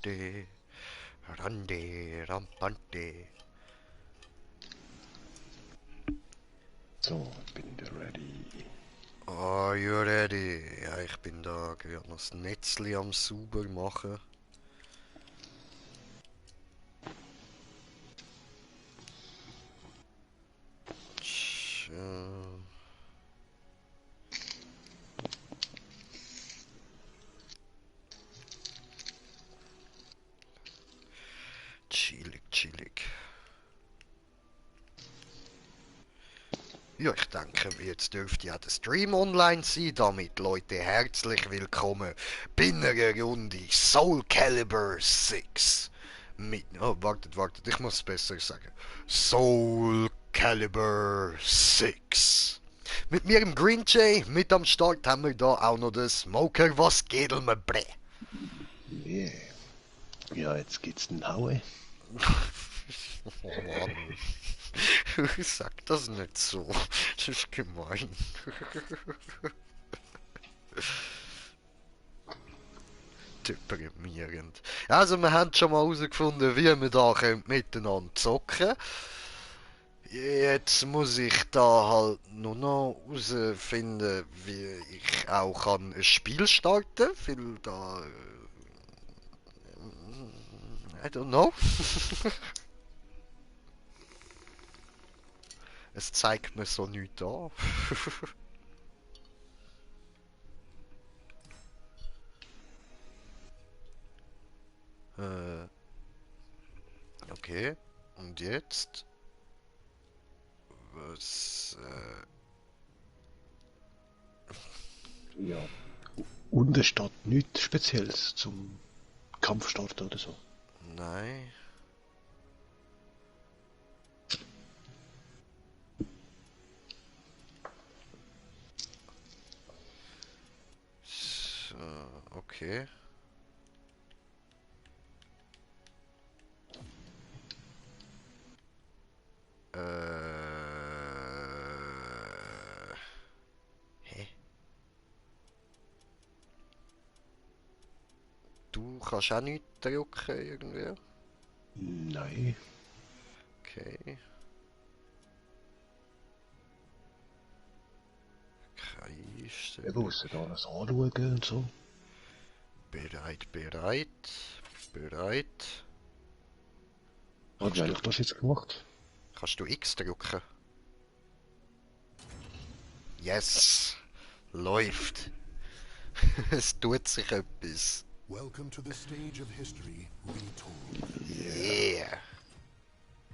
De, Rande, Rampante. So, ich bin wieder ready. Are you ready? Ja, ich bin da gerade noch das Netzli am sauber machen. Chillig, chillig. Ja, ich denke, jetzt dürfte ja der Stream online sein. Damit, Leute, herzlich willkommen bei einer Runde Soul Calibur 6. Mit, oh, wartet, ich muss es besser sagen. Soul Calibur 6. Mit mir im Green Jay, mit am Start haben wir da auch noch den Smoker. Was geht mir bre? Yeah. Ja, jetzt geht's den Haue. Oh Mann. Sag das nicht so. Das ist gemein. Deprimierend. Also wir haben schon mal herausgefunden, wie wir da miteinander zocken. Jetzt muss ich da halt nur noch herausfinden, wie ich auch ein Spiel starten kann. Weil da... I don't know. Es zeigt mir so nichts an. Okay. Und jetzt? Was... Ja. Und es steht nichts Spezielles zum Kampfstart oder so. Nein. So, okay. Hä? Du kannst auch nichts drücken irgendwie? Nein. Okay. Kreis. Wir müssen da das anschauen und so. Bereit. Hat wer eigentlich das jetzt gemacht? Kannst du X drücken? Yes! Läuft! Es tut sich etwas. Welcome to the stage of history retold. Yeah!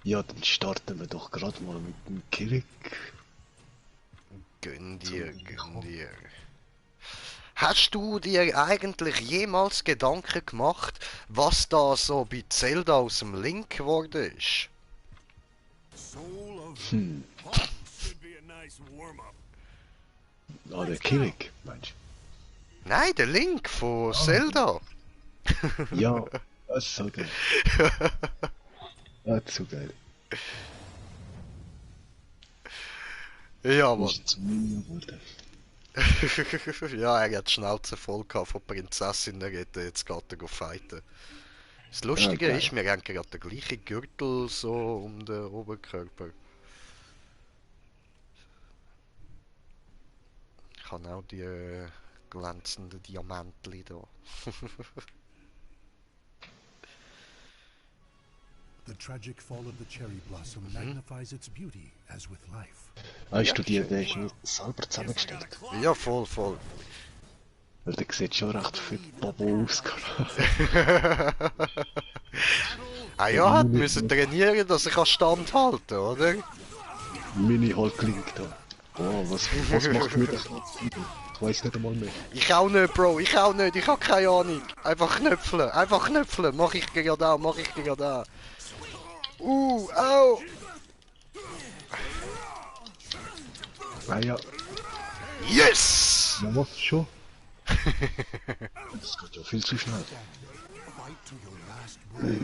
Ja, dann starten wir doch gerade mal mit dem Kirik. Gönn dir. Hast du dir eigentlich jemals Gedanken gemacht, was da so bei Zelda aus dem Link geworden ist? Soul of should be a nice warm-up. Ah, der Kirik, meinst Nein, der Link von Zelda. du? Ja, das ist so geil. Das ist so geil. Ja, Mann. Ist zum Minion geworden. Ja, er hat die Schnauze voll gehabt von Prinzessinnen reden, jetzt geht er fighten. Das Lustige Ja, ist, wir haben gerade den gleichen Gürtel so um den Oberkörper. Ich habe auch die glänzenden Diamantli da. The tragic fall of the cherry blossom magnifies its beauty as with life. Hast du dir den Schnitt selber zusammengestellt? Ja, voll. Weil der sieht schon recht viel Bobo aus. Ah ja, hat müssen trainieren, dass ich standhalten, oder? Mini Hulk Link da. Oh, was macht mir das? Ich weiß nicht einmal mehr. Ich auch nicht, Bro, ich auch nicht, ich hab keine Ahnung. Einfach knöpfeln, mach ich gerade auch. Au! Ah ja, Yes! ja was schon? Das geht ja viel zu schnell. Fight to your last breath.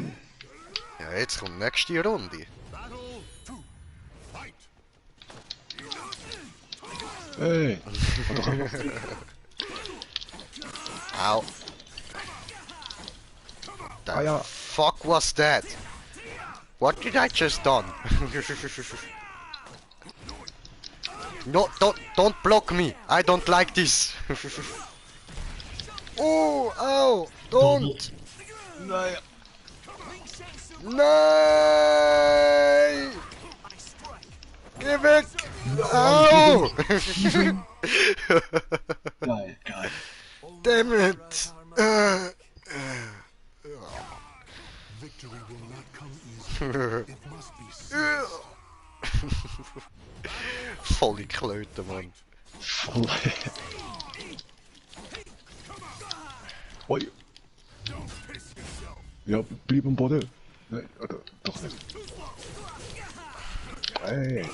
Ja, jetzt kommt die nächste Runde. Battle 2. Fight. Hey, hat doch Au. the Ah, ja. fuck was that? What did I just done? No, don't block me. I don't like this. Oh, ow, don't. Nein. Nein! Geh weg! Au! Geil, geil. Damn it! Victory will not come easily. It must be seized. Volle Klöte, Mann. Voll. Oi. Ja, bleib am Boden. Nein, oder doch nicht. Hey.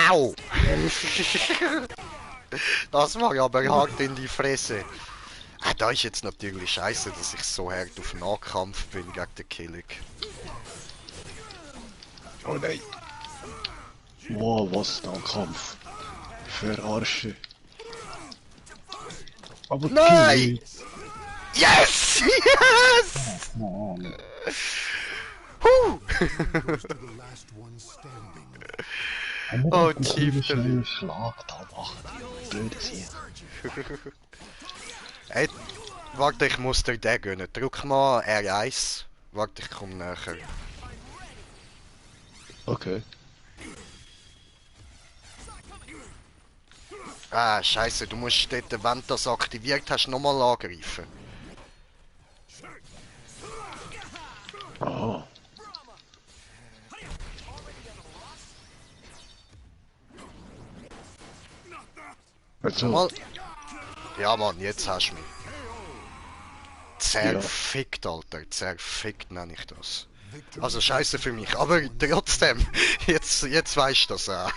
Au! Das war aber hart in die Fresse. Ah, da ist jetzt natürlich scheiße, dass ich so hart auf Nahkampf bin gegen den Killing. Oh nein. Wow, was ein Kampf. Verarschen. Aber Nein! Yes! Yes! Mann. Huh! Goes to the last one standing. Oh, Tiefel. Schlag da machen. Blödes hier. Hey, warte, ich muss dir den gönnen. Drück mal R1. Warte, ich komm näher. Okay. Ah, scheiße, du musst dort, wenn du das aktiviert hast, nochmal angreifen. Aha. Also, Mal. Ja, Mann, jetzt hast du mich. Zerfickt, Alter. Zerfickt nenne ich das. Also scheiße für mich, aber trotzdem. Jetzt weißt du das auch.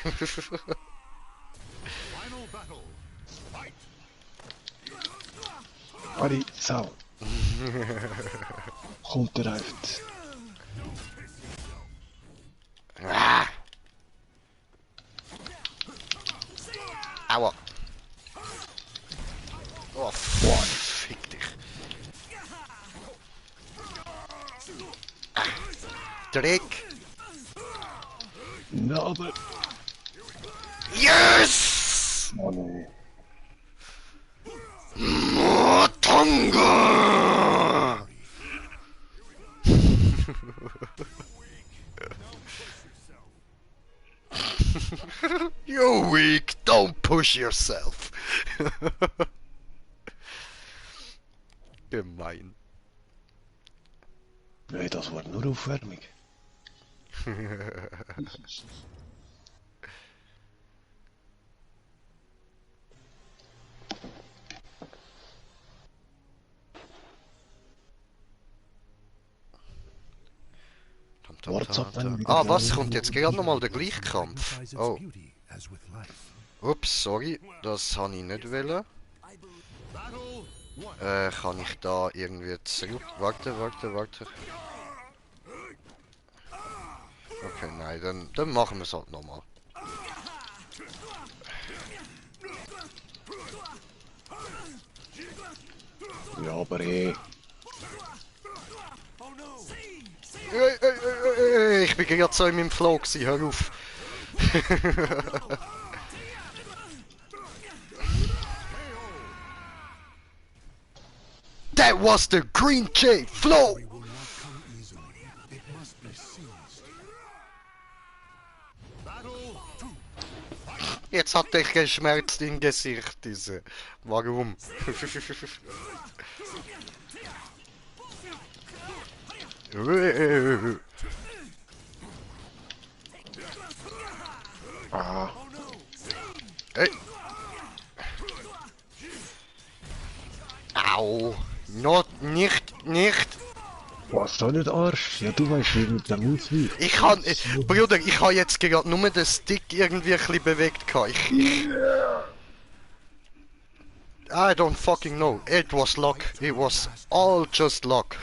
Ari, Sau. Kommt er einfach. Ah. Aua. Oh, fick dich. Ah. Dreck. Na, aber... Yes! Oh nee. Motonga! You're weak, don't push yourself. Gemein. Nee, das war nur Aufwärmung. Ah, was? Kommt jetzt gerade nochmal der Gleichkampf? Magnifies its Oh. beauty as with life. Ups, sorry. Das habe ich nicht wollen. Kann ich da irgendwie zurück... Warte. Okay, nein, dann machen wir es halt nochmal. Ja, aber eh. Ich bin gerade so in meinem Flow gewesen, hör auf. That was the Green Jade Flow! Victory will not come easily. It must be seized. Jetzt hat er geschmerzt im Gesicht, diese. Warum? Ah, Hey. Au. Nicht. was soll nicht Arsch? Ja, du weißt, wie mit dem ausweicht. Ich kann, Bruder, ich habe jetzt gerade nur den Stick irgendwie ein bisschen bewegt. I don't fucking know. It was luck. It was all just luck.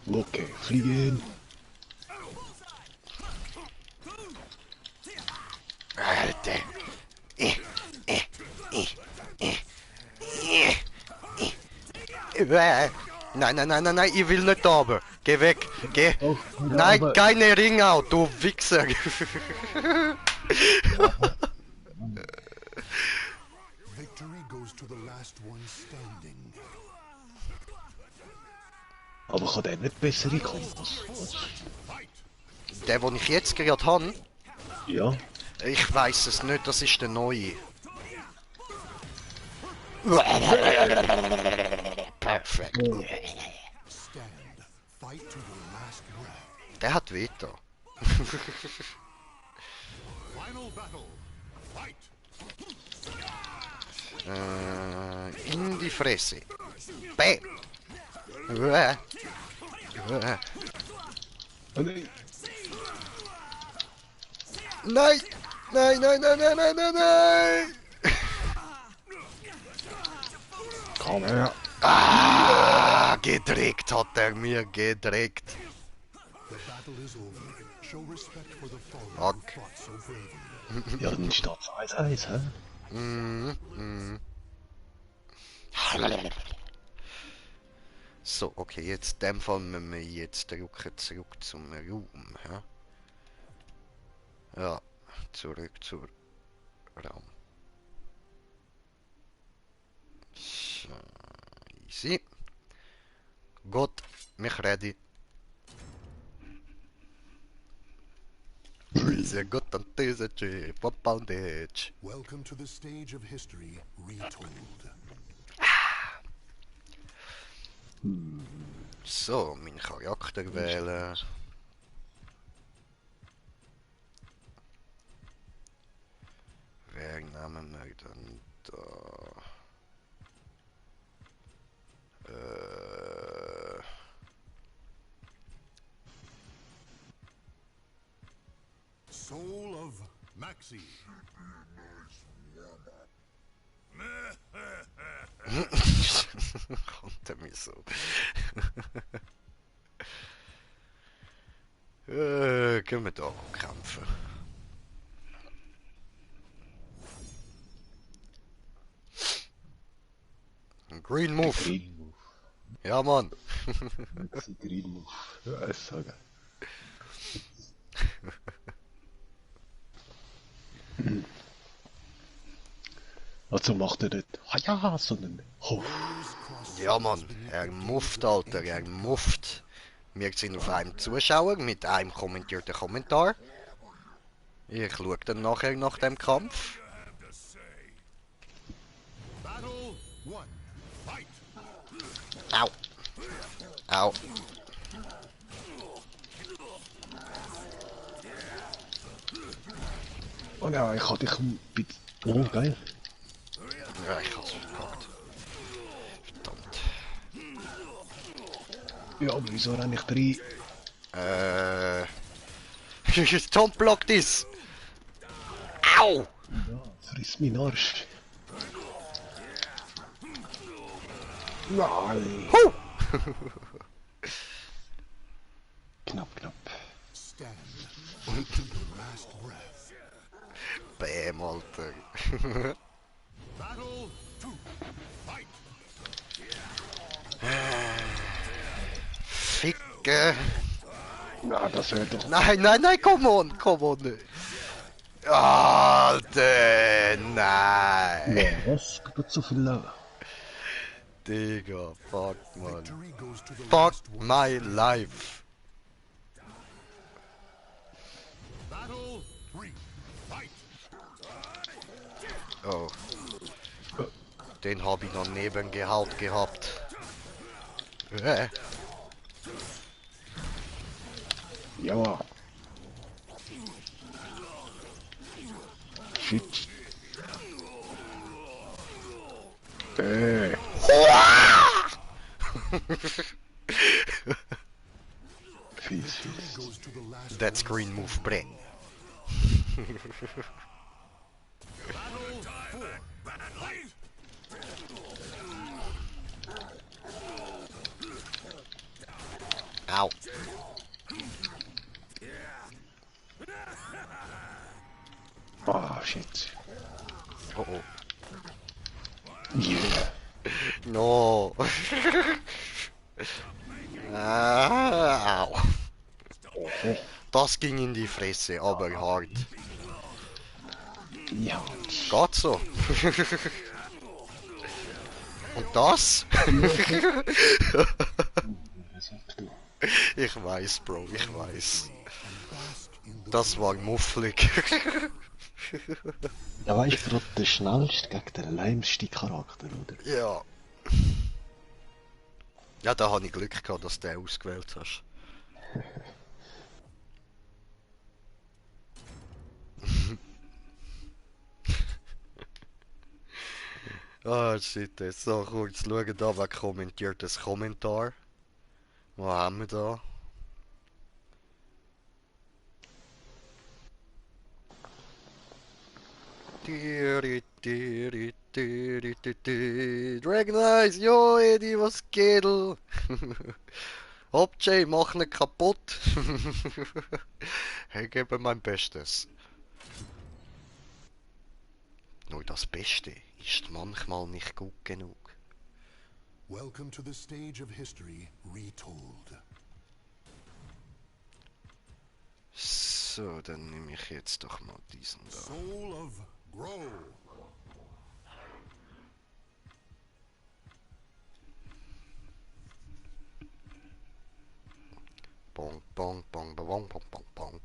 Okay, fliegen. Nein, nein, nein, nein, nein, ich will nicht runter. Geh weg, geh. Doch, Nein, aber- keine Ringout, du Wichser. Victory goes to the last one standing. Aber kann der nicht bessere Kombos? Der, den ich jetzt gerade habe, Ja. ich weiß es nicht, das ist der neue. Perfekt. Stand. Fight to your last breath. Der hat Veto. Final battle. Fight. In die Fresse. Bäm. Uah. Uah. Oh nein. Nein! Nein, nein, nein, nein, nein, nein, nein! Komm her. Ah, gedreckt hat er mir gedreckt. The battle is over. Show respect for the fallen who Fuck. fought so bravely. Ja, dann steht es 1-1, hä? So, okay, jetzt in dem Fall müssen wir jetzt zurück zum Raum. Ja, zurück zum Raum. So, easy. Gut, mich ready. Sehr gut an dieser Chip, Bandage. Welcome to the stage of history retold. So, meinen Charakter wählen. Wer nehmen wir dann da? Soul of Maxi. Kommt er mir so. Können wir da kämpfen? Ein Green Move. Green Move. Ja, Mann. Green Move. Ja, ist so geil. Also macht er nicht ja, sondern Ja, Mann. Er mufft, Alter. Er mufft. Wir sind auf einem Zuschauer mit einem kommentierten Kommentar. Ich schaue dann nachher nach dem Kampf. Battle 1. Fight. Au. Au. oh ja, ich hatte dich ein bisschen... Oh, geil. Ja, ich hab's verkackt. Verdammt. Ja, aber wieso renne ich rein? Don't block this! Au! Friss meinen Arsch. Nein. Huh! Knapp, knapp. Stand. Fight to your last breath. Bäm, Alter. Battle 2. Fight. Ficke. Na, das wäre doch... Nein, nein, nein, come on, come on. Alter, nein. Ja, was? Gibt so viel Leben? Digga, fuck, man. Victory goes to the Fuck last one. my life. Battle 3. Fight. Oh. Den hab ich noch neben gehaut gehabt. Ja. Shit. Fies, fies. Goes to the last That's green move, bre. battle 4. Fight. Au. Ah, shit. Oh oh. Yeah. No. Au. Oh. Das ging in die Fresse, aber hart. Ja. Geht so. Und das? Was sagst du? Ich weiß, Bro, ich weiß. Bask in the Das war mufflig. Ja, weißt du, gerade der schnellste gegen den lämsten Charakter, oder? Ja. Ja, da habe ich Glück gehabt, dass du den ausgewählt hast. Ah, shit, jetzt so kurz schauen, da wer kommentiert das Kommentar. Was haben wir da? Dragon Eyes, yo Eddie, was geht? Hopp Jay, mach ihn kaputt. Ich gebe mein Bestes. Nur das Beste ist manchmal nicht gut genug. Welcome to the stage of history retold. So, dann nehme ich jetzt doch mal diesen da. Soul of Grow. Bong, bong, bong, bong, bong, bong, bong.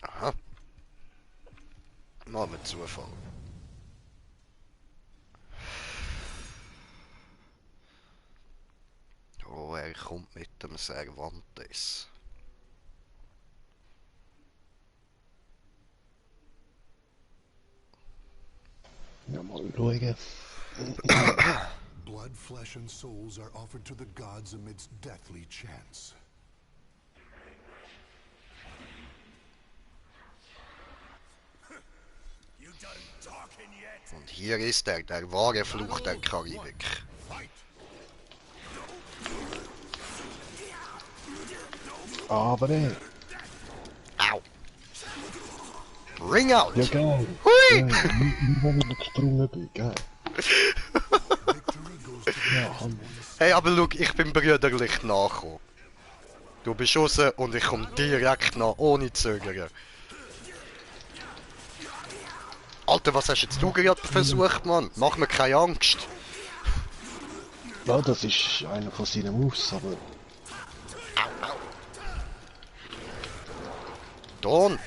Aha. Mal mit Zufall. Oh, er kommt mit dem Cervantes. Ja, mal schauen. Blood, flesh, and souls are offered to the gods amidst deathly chants. Und hier ist er, der wahre Fluch der Karibik. Aber ey. Au! Ring out! Ja, geil. Hui! Wo ich gesprungen bin, geil. Victory goes to the Ja, Hammer. Hey, aber schau, ich bin brüderlich nachgekommen. Du bist raus und ich komme direkt nach, ohne Zögern. Alter, was hast jetzt du gerade versucht, Mann? Mach mir keine Angst. Ja, das ist einer von seinen Moves, aber Don't!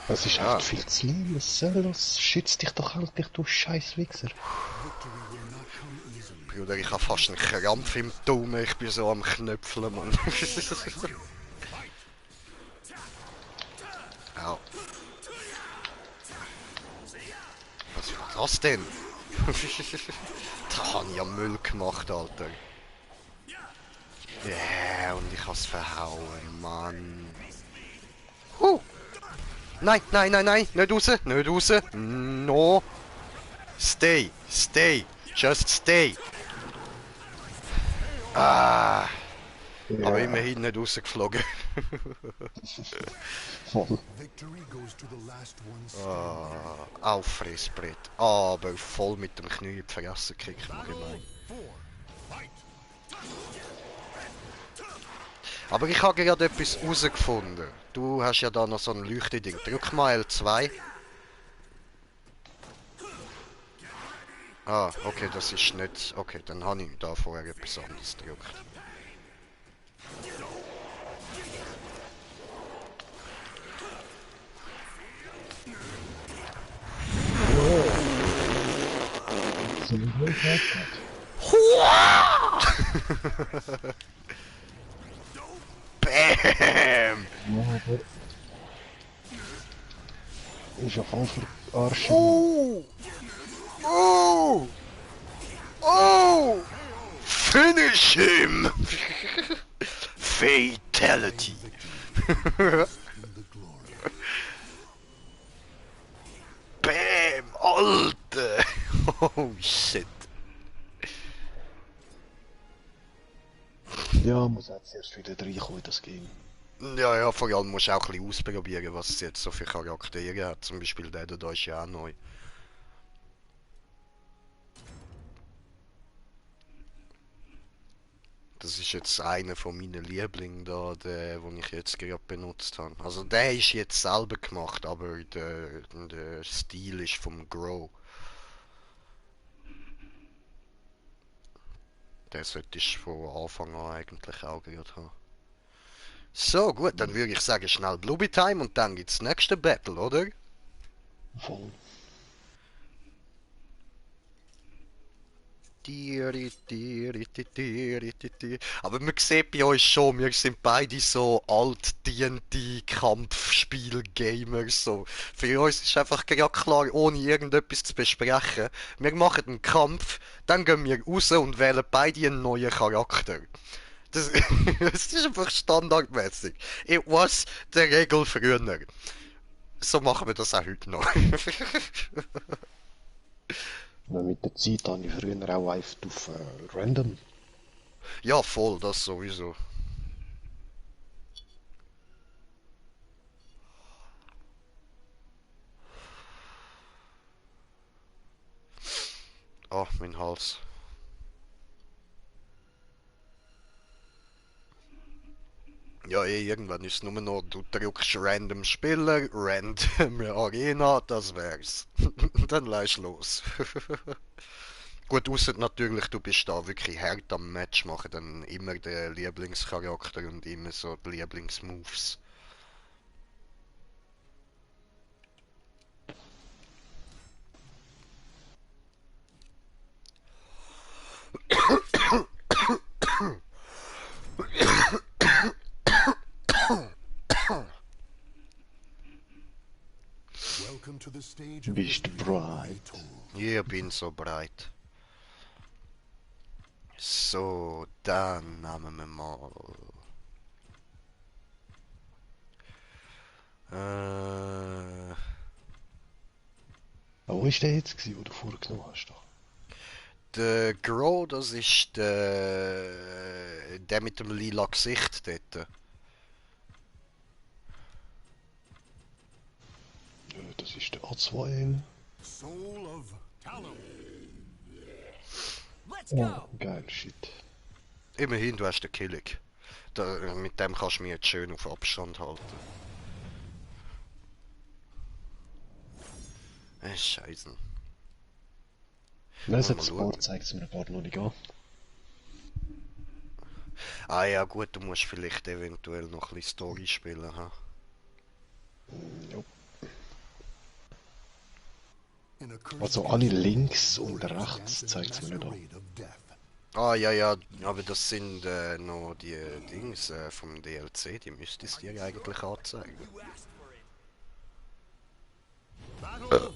es ist Ja. echt viel zu lieb. Was soll das? Schütz dich doch halt, dich, du scheiß Wichser. victory will not come easily. Bruder, ich habe fast einen Krampf im Daumen, ich bin so am Knöpfeln, Mann. Au. Was war das denn? Da habe ich ja Müll gemacht, Alter. Ja, und ich hab's verhauen, Mann. Nein, nein, nein, nein, nicht raus, nicht raus. No. Stay, stay, just stay. Ah, aber immerhin nicht rausgeflogen. Voll. Victory goes to the last one standing. Auf Fressbrett. Aber voll mit dem Knie in die Fresse gekickt, noch gemein. Aber ich habe gerade etwas herausgefunden. Du hast ja da noch so ein Leuchteding. Drück mal L2. Ah, okay, das ist nicht... Okay, dann habe ich da vorher etwas anderes gedrückt. So ein Blödheit. Bäm! Ja, aber... Ist ja voll verarscht. Oh! Oh! Oh! Finish him! Fatality! In the glory. Alter! Oh shit. Ja, muss jetzt erst wieder reinkommen in das Game. Ja, vor allem musst du auch ein bisschen ausprobieren, was es jetzt so für Charaktere hat. Zum Beispiel der da ist ja auch neu. Das ist jetzt einer von meinen Lieblingen da, der, den ich jetzt gerade benutzt habe. Also der ist jetzt selber gemacht, aber der Stil ist vom Grow. Der sollte ich von Anfang an eigentlich auch gerade haben. So, gut, dann würde ich sagen, schnell Blueby Time und dann gibt's nächste Battle, oder? Voll. Aber man sieht bei uns schon, wir sind beide so alt D&D-Kampfspiel-Gamers. So. Für uns ist einfach gerade klar, ohne irgendetwas zu besprechen. Wir machen einen Kampf, dann gehen wir raus und wählen beide einen neuen Charakter. Das, das ist einfach standardmäßig. It was der Regel früher. So machen wir das auch heute noch. Ja, mit der Zeit habe ich früher auch einfach auf Random. Ja, voll, das sowieso. Ah, mein Hals. Ja, irgendwann ist es nur noch, du drückst random Spieler, random Arena, das wär's. Dann lässt los. Gut, ausser natürlich, du bist da wirklich hart am Match machen, dann immer der Lieblingscharakter und immer so die Lieblingsmoves. Welcome to the stage of Bist du history. bereit? Ich bin so bereit. So, dann nehmen wir mal. Wo war der jetzt, den du vorgenommen hast? Doch? Der Grow, das ist der mit dem lila Gesicht dort. Das ist der A2M. Soul of Talum. Oh, geil, shit. Immerhin, du hast den Killing. Mit dem kannst du mich jetzt schön auf Abstand halten. Scheiße. Nein, Mal das schauen. Board zeigt es mir gar noch nicht an. Ah ja gut, du musst vielleicht eventuell noch ein bisschen Story spielen, ha? Ja. In a cursed Also alle castle, links und warriors rechts dance in zeigt es mir nicht an. masquerade of death. Ah ja, ja, aber das sind noch die Dings vom DLC, die müsste es dir eigentlich anzeigen.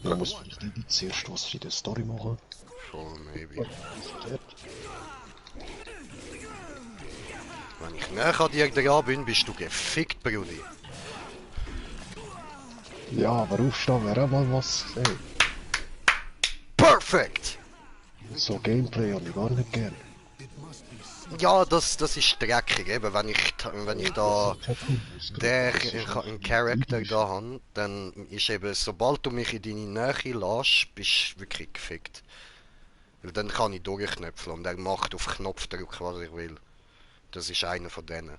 Man muss vielleicht nicht zuerst was in der Story machen. Voll maybe. Wenn ich näher an dir dran bin, bist du gefickt, Brudi. Ja, aber aufstehen wäre auch mal was. Hey, Perfekt! so Gameplay habe ich gar nicht gern. Ja, das ist dreckig, eben, wenn ich da einen Charakter da habe, dann ist eben, sobald du mich in deine Nähe lässt, bist du wirklich gefickt. Weil dann kann ich durchknöpfeln und er macht auf Knopfdruck, was ich will. Das ist einer von denen.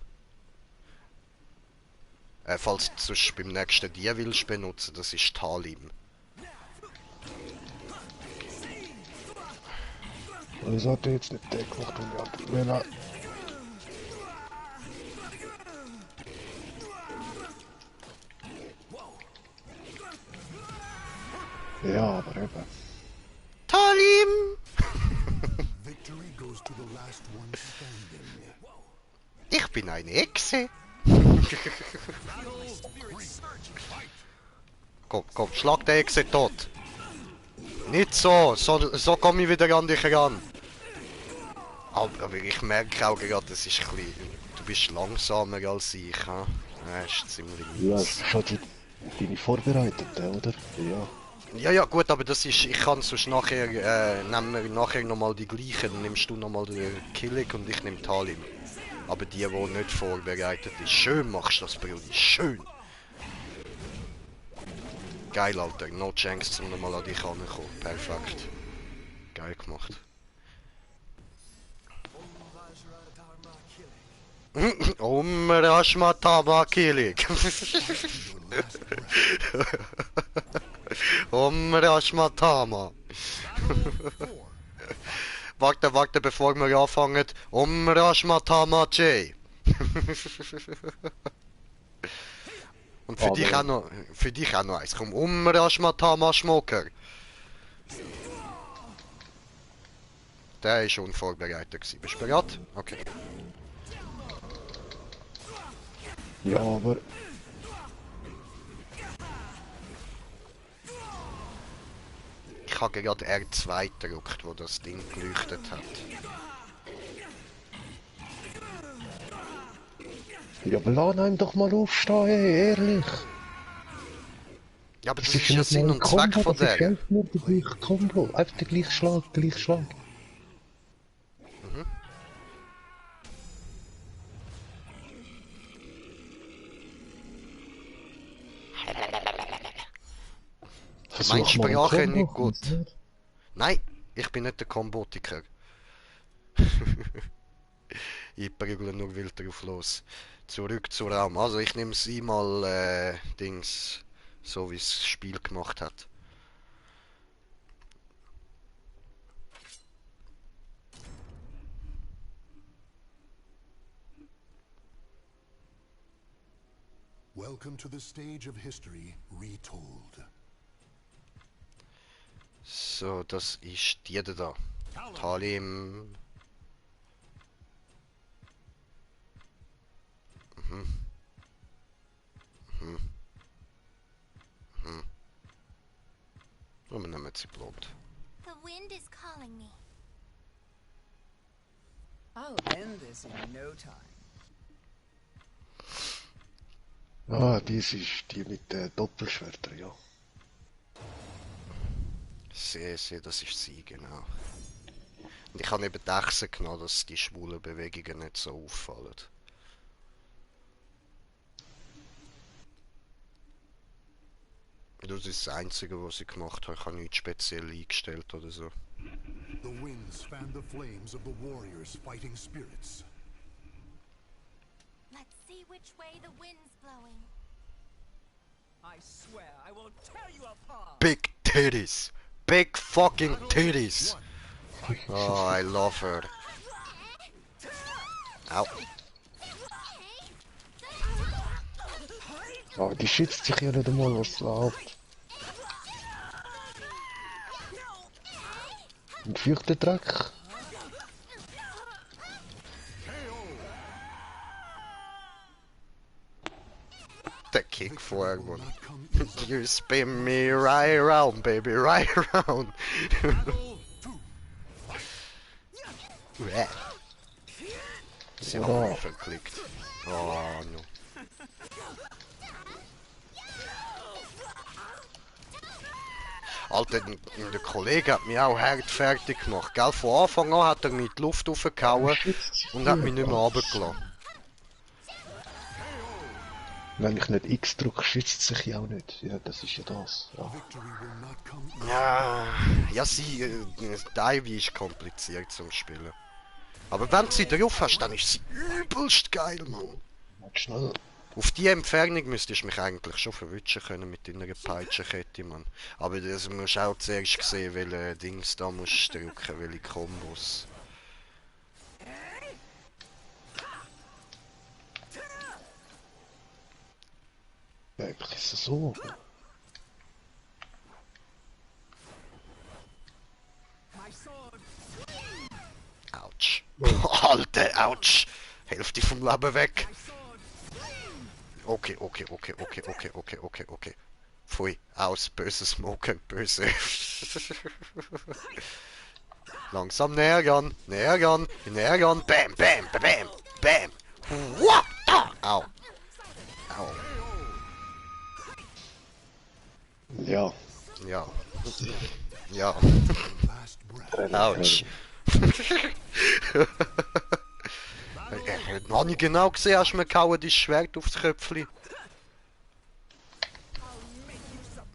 Falls du sonst beim nächsten die willst benutzen, das ist Talim. Ich sollte jetzt nicht den gemacht und ja, ja, aber eben. Talim! Victory goes to the last one standing. Ich bin eine Echse. Komm, schlag die Echse tot. Nicht so komme ich wieder an dich ran. Aber ich merke auch gerade, das ist ein bisschen, du bist langsamer als ich, ha? Das ist ziemlich Ja, mies. das ist halt deine Vorbereitete, oder? Ja. Ja, ja, gut, aber das ist, ich kann sonst nachher, nehmen wir nachher nochmal die gleichen, dann nimmst du nochmal den Killig und ich nehme Talim. Aber die nicht vorbereitet ist. Schön machst du das, Brudi, schön! Geil, Alter, no chance, um nochmal an dich ranzukommen. Perfekt. Geil gemacht. Rashmatama Killig. Rashmatama. Warte, bevor wir anfangen. Rashmatama J. Und für dich auch noch, eins. Komm, Rashmatama Schmoker. Der ist unvorbereitet gewesen. Bist du bereit? Okay. Ja, aber... Ich habe gerade R2 gedrückt, wo das Ding geleuchtet hat. Ja, aber lass ihn doch mal aufstehen, ehrlich. Ja, aber das ist ja Sinn und Zweck von der. Das ist nur der gleiche Combo. Einfach der gleiche Schlag, Mhm. Meine Sprache nicht gut. Nein, ich bin nicht der Kombotiker. Ich prügle nur wild drauf los. Zurück zu Raum. Also ich nehme sie mal Dings, so wie es das Spiel gemacht hat. Welcome to the stage of history retold. So, das ist die da. Talim. Mhm. Mhm. Mhm. Und wir nehmen sie blockt. The wind is calling me. I'll end this in no time. Ah, dies ist die mit den Doppelschwertern, ja. Sehr, das ist sie, genau. Und ich habe eben die Echse genommen, dass die schwulen Bewegungen nicht so auffallen. Das ist das Einzige, was ich gemacht habe. Ich habe nichts speziell eingestellt oder so. The winds fan the flames of the warriors' fighting spirits. Let's see which way the wind's blowing. I swear I will tear you apart. Big titties! Big fucking titties! Oh, I love her. Au. Ah, die schützt sich ja nicht einmal, was läuft. Und fürchte Dreck. Der Kick vorher, Mann. You spin me right around, baby, right around. Sie haben mich verklickt. Oh, no. Alter, der Kollege hat mich auch hart fertig gemacht, gell? Von Anfang an hat er mich in die Luft raufgehauen und hat mich nicht mehr runtergelassen. Wenn ich nicht X drücke, schützt sich ja auch nicht. Ja, das ist ja das. Ja. Ja, die Ivy ist kompliziert zum Spielen. Aber wenn du sie drauf hast, dann ist sie übelst geil, Mann. Mach schnell. Auf die Entfernung müsstest du mich eigentlich schon verwutschen können mit deiner Peitschenkette, Mann. Aber das musst du auch zuerst sehen, welche Dings da musst du drücken, welche Kombos. Ja, eigentlich ist es so. Autsch. Alter, Autsch. Hälfte vom Leben weg. Okay. Pfui, aus, böse Smoker, böse. Langsam näher ran, bam, bam. What? Au. Au. Ja. Ja. Ja. Last breath. Autsch. Ich hab noch nicht genau gesehen, hast du mir gehauen, dein Schwert aufs Köpfli.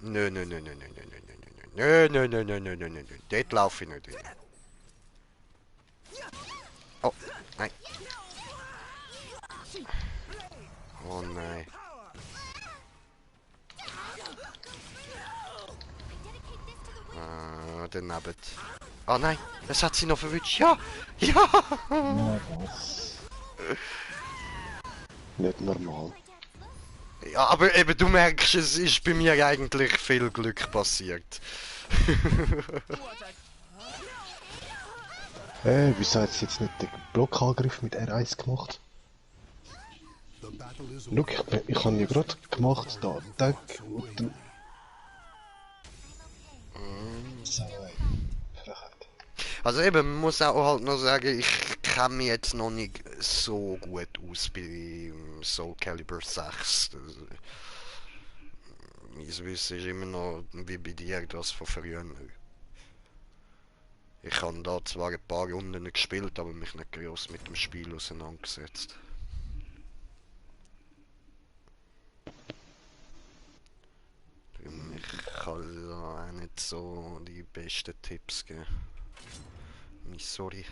Nö, nö, nö, nö, nö, nö, nö, nö, nö, nö, nö, nö, nö, nö, nö, nö, dort laufe ich nicht hin. Oh, nein. Oh nein. Ah, daneben. Oh nein, es hat sie noch verwünscht. Ja! Ja! Ja, was? Nicht normal. Ja, aber eben, du merkst, es ist bei mir eigentlich viel Glück passiert. Wieso hat sie jetzt nicht den Blockangriff mit R1 gemacht? The battle is Schau, over. ich habe ja gerade gemacht, da, Attack und dann... So, Frechheit. Also eben, man muss auch halt noch sagen, ich kenne mich jetzt noch nicht so gut aus bei Soul Calibur 6. Mein Wissen ist immer noch wie bei dir das von früher. Ich habe da zwar ein paar Runden gespielt, aber mich nicht groß mit dem Spiel auseinandergesetzt. Ich kann da auch nicht so die besten Tipps geben. Sorry.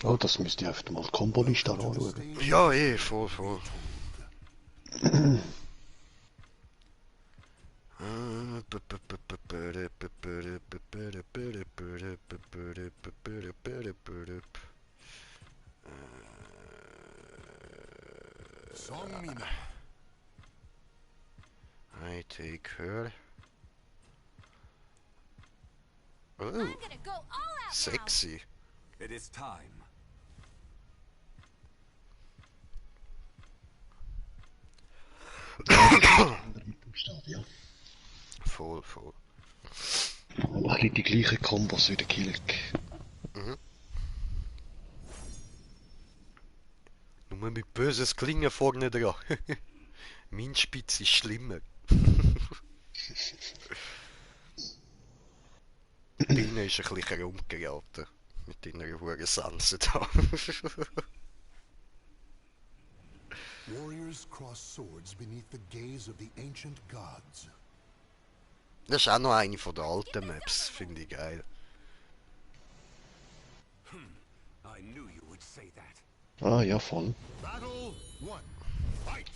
Oh, das müsst ihr einfach mal die Komboliste anschauen. Ja, voll, voll. Song Mina. I take her. Oh, I'm gonna go all out now. sexy. It is time. Mit dem Stadion. Voll, voll. Ein bisschen die gleichen Kombos wie der Kilk. Nur mit böses Klingen vorne dran. Mein Spitz ist schlimmer. Deine ist ein bisschen rumgeraten. Mit deiner hohen Sanse da. Warriors cross swords beneath the gaze of the ancient gods. Das ist auch noch eine von den alten Maps, finde ich geil. I knew you would say that. Ah, ja, voll. Battle 1. Fight!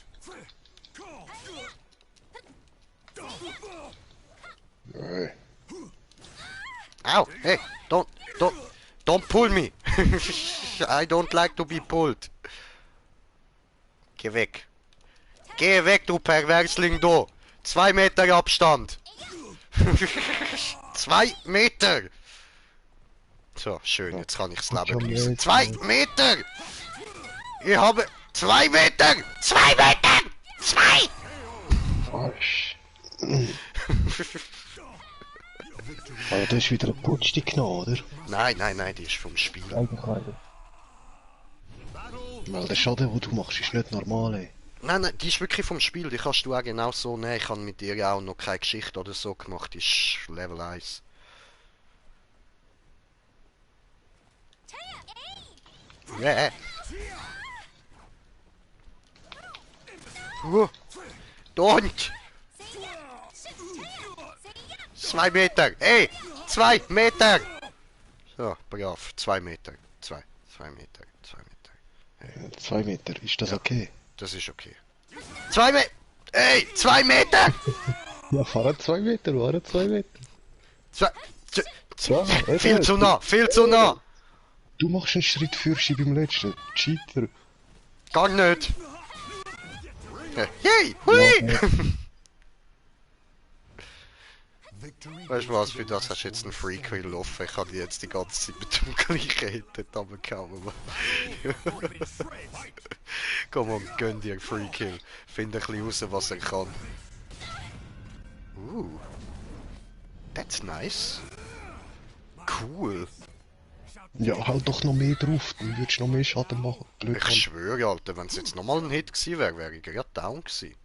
Ow! Hey! Don't pull me! I don't like to be pulled. Geh weg. Geh weg, du Perversling, du! 2 Meter Abstand! 2 Meter! So, schön, jetzt kann ich das Leben genießen. 2 Meter! Ich habe 2 Meter! 2 Meter! 2! Falsch. Aber du hast wieder eine Putschte genommen, oder? Nein, nein, nein, die ist vom Spiel. Weil der Schaden, den du machst, ist nicht normal, ey. Nein, nein, die ist wirklich vom Spiel, die kannst du auch genau so nehmen. Ich habe mit ihr auch noch keine Geschichte oder so gemacht, die ist Level 1. Yeah. Don't! 2 Meter! Ey! 2 Meter! So, brav, 2 Meter. 2 Meter, 2 Meter. 2 Meter, ist das okay? Das ist okay. 2 Meter! Ey! 2 Meter! Ja, fahren 2 Meter, fahren 2 Meter. 2... Ja, Viel zu nah, viel zu nah! Du machst einen Schritt für sie beim letzten. Cheater. Gar nicht! Yay! Hui! Victory Weißt du was, für das hast du jetzt einen Free Kill offen. Ich habe die jetzt die ganze Zeit mit dem gleichen Hit dort runtergehauen. Komm on, gönn dir einen Free Kill. Find ein bisschen raus, was er kann. That's nice. Cool. Ja, halt doch noch mehr drauf, dann würdest du noch mehr Schaden machen. Blöd Ich kann. schwöre, Alter, wenn es jetzt nochmal ein Hit gewesen wäre, wäre ich gerade down gewesen.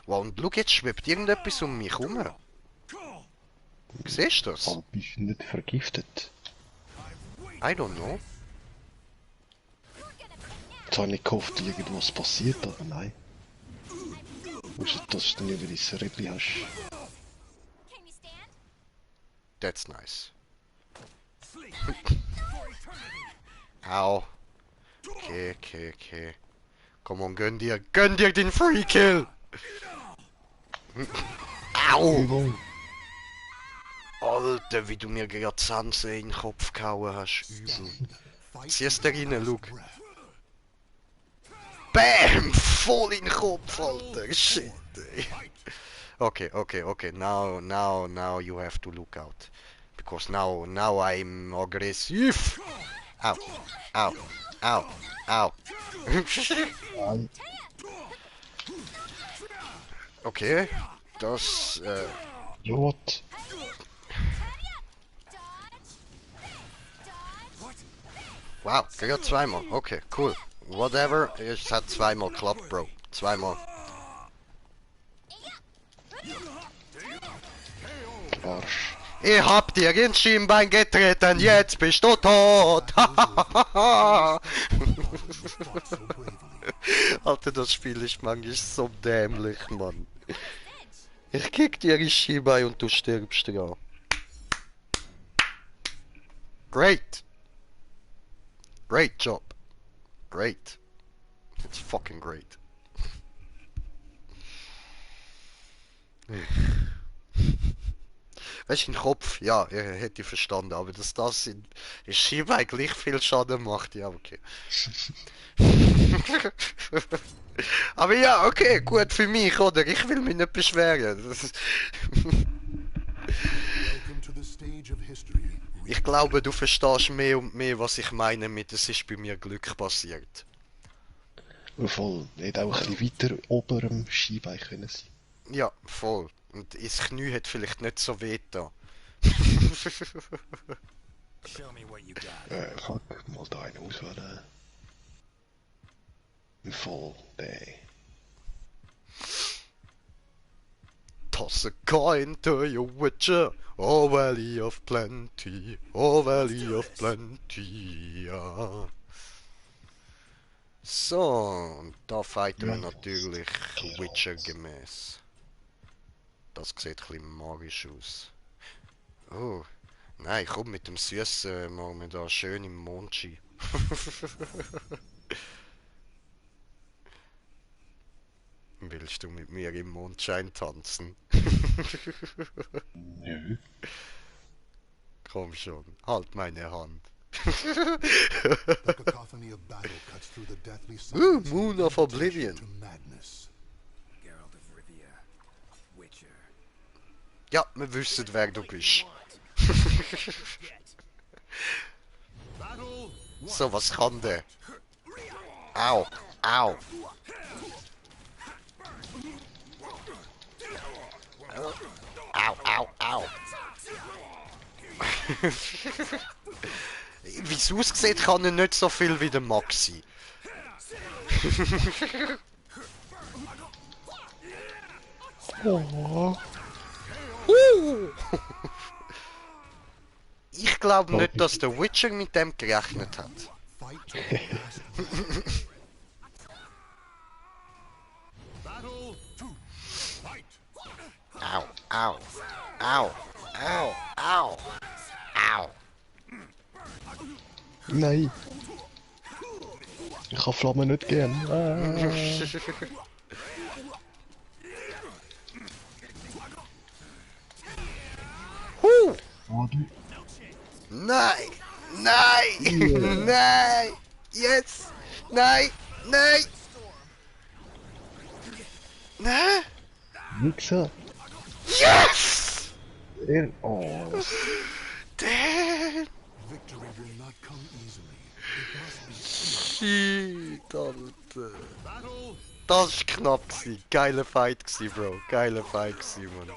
Wow, und schau, jetzt schwebt irgendetwas um mich herum. Siehst du das? Aber bist du nicht vergiftet? I don't know. Jetzt habe ich gehofft, irgendwas passiert, aber nein. Musst du, dass du nicht wieder dein Rippli hast. Can you stand? That's nice. Au. Okay. Komm on, gönn dir den Free Kill! Au! Alter, wie du mir gerade Sanse in den Kopf gehauen hast, übel. Ziehst du rein, schau. Bam! Voll in den Kopf, Alter. Shit, ey. Okay. Now you have to look out. Because now I'm aggressive. Au. Okay, das, Ja, what? wow, gerade zweimal. Okay, cool. Whatever, es hat zweimal geklappt, Bro. Zweimal. Arsch. Ich hab dir ins Schienbein getreten, jetzt bist du tot! Alter, das Spiel ist manchmal so dämlich, Mann. Ich kick dir ins Schienbein und du stirbst dran. Great! Great job. Great. It's fucking great. Weißt du, im Kopf, ja, hätte ich verstanden, aber dass das in Schienbein gleich viel Schaden macht, ja, okay. Aber ja, okay, gut für mich, oder? Ich will mich nicht beschweren. Welcome to the stage of history. Ich glaube, du verstehst mehr und mehr, was ich meine mit «Es ist bei mir Glück passiert». Voll. Hätte auch ein bisschen weiter ober am Skibein können sein. Ja, voll. Und das Knie hat vielleicht nicht so weh da. Show me what you got. Fuck, mal da einen auswählen. Voll, nee. Toss a coin to your witcher, oh valley of plenty, oh valley of plenty, ja. So, und da fighten wir natürlich Witcher gemäß. Das sieht ein bisschen magisch aus. Oh, nein, komm, mit dem Süßen machen wir da schön im Mondschein. Willst du mit mir im Mondschein tanzen? Nö. Komm schon, halt meine Hand. The cacophony of battle cuts through the deathly silence. Moon of Oblivion. To madness. Geralt of Rivia. Witcher. Ja, wir wissen, wer du bist. So, was kann der? Au, au. Au. Wie es aussieht, kann er nicht so viel wie der Maxi. Ich glaube nicht, dass der Witcher mit dem gerechnet hat. Fight to the last. Battle 2. Fight. Au. Nein. Ich kann Flammen nicht gern. Oh, du. Nein! Yes! Nein! Wichser. Yes! Oh. Damn! Victory will not come easily. It must be. Shit, Alter. Battle. Das war knapp gsi. Geiler Fight gsi, Bro. Geiler Fight gsi, Mann.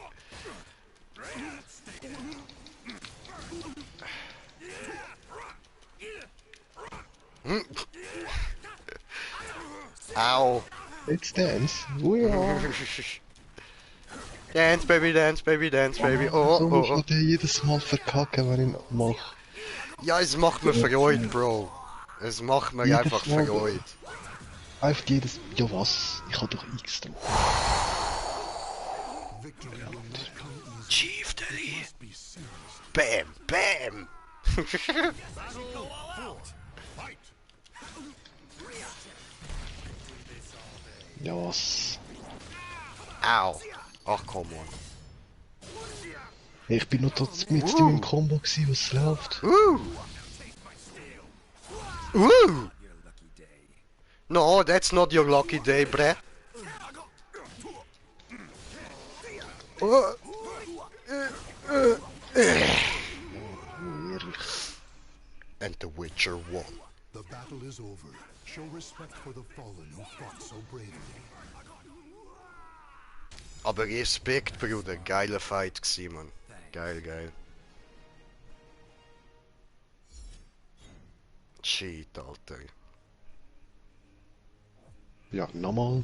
Au. Let's dance. We are. Dance, Baby, dance, Baby, dance, Baby. Oh, So oh, muss oh. man den jedes Mal verkacken, wenn ich ihn mache. Ja, es macht mir Freude, Bro. Es macht mir Jedes einfach Mal. Freude. Einfach jedes... Ja was? Ich hab doch X drauf. Victory will not come easily. Chief Delhi. Must be serious. Bam, bam. Fight! Ja was? Au. Ach, komm on. Ich bin noch dort mit in meinem Combo gewesen, was läuft. Ooh. Ooh. No, that's not your lucky day, bruh. Oh. And the Witcher won. The battle is over. Show respect for the fallen who fought so bravely. Aber Respekt, Bruder. Geiler Fight gsi, man. Geil, geil. Shit, Alter. Ja, nochmal.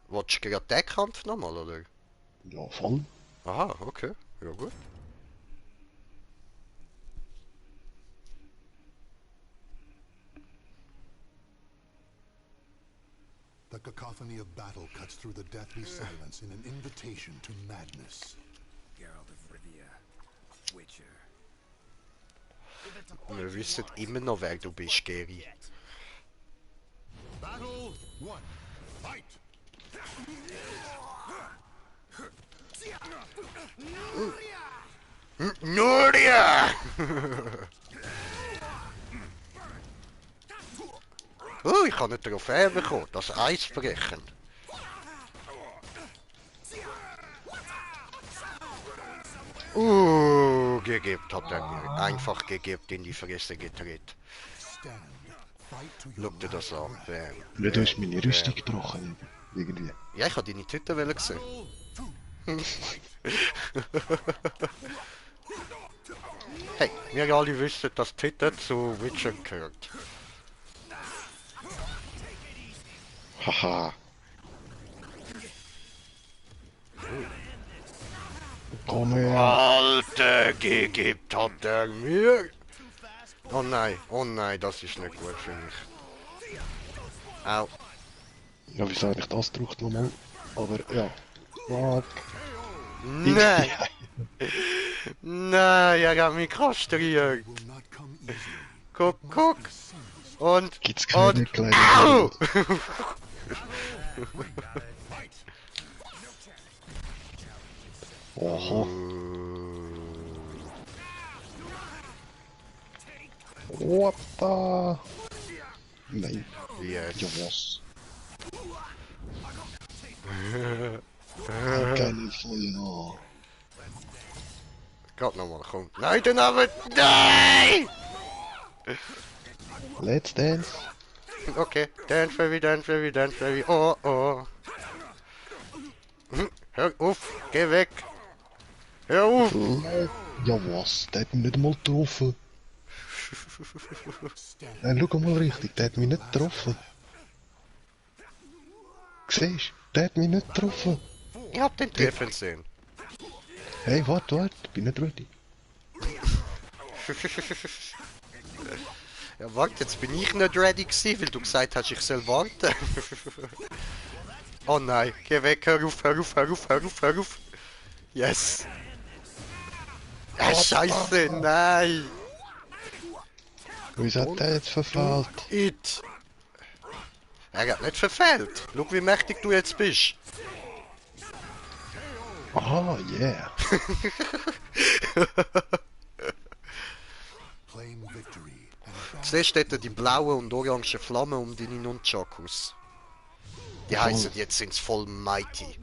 Wolltest du gerade den Kampf nochmal, oder? Ja, voll. Aha, okay. Ja, gut. The cacophony of battle cuts through the deathly silence in an invitation to madness. Geralt of Rivia, Witcher. Wir wissen immer noch, wer du bist, Geri. Battle 1. Fight! Nuria! Oh, ich habe eine Trophäe bekommen. Das Eisbrechen. Gegeben hat er mir. Einfach gegeben, in die Fresse gedreht. Stand. Fight to your Schau dir das an. Bam. Ja, du hast meine Rüstung gebrochen. Irgendwie. Ja, ich habe deine Tüte gesehen. Hey, wir alle wissen, dass Tüte zu Witcher gehört. Haha. Komm her. Alter, gegeben hat er mir. Oh nein, das ist nicht gut für mich. Au. Ja, wieso habe ich das gedrückt nochmal? Aber ja. Fuck. Nein! Nein, er hat mich kastriert. will not come easily. Guck, guck. Und, Gibt's keine und, kleinen... au! Oho. What the... Nein. Yes. Ja was? Keine Feuer. Gaat nochmal, komm. Nein, den Abend! Nein! Let's dance. Okay, dance baby, dance baby, dance baby. Oh, oh. Hör auf, geh weg. Hör auf. Ja was? Der hat mich nicht mal getroffen. Nein, schau mal richtig, der hat mich nicht getroffen. Siehst du? Der hat mich nicht getroffen. Ich hab den Treffen gesehen. Hey, warte, ich bin nicht ready. Ja, warte, jetzt bin ich nicht ready gewesen, weil du gesagt hast, ich soll warten. Oh nein, geh weg, hör auf, hör auf, hör auf, hör auf, hör auf. Yes. Scheiße, nein. Wieso hat der jetzt verfehlt? It. Er hat nicht verfehlt. Schau, wie mächtig du jetzt bist. Aha, yeah. Claim victory. And Zuerst hat er die blauen und orangen Flammen um deine Nunchakus. Die heißen jetzt sind's voll mighty.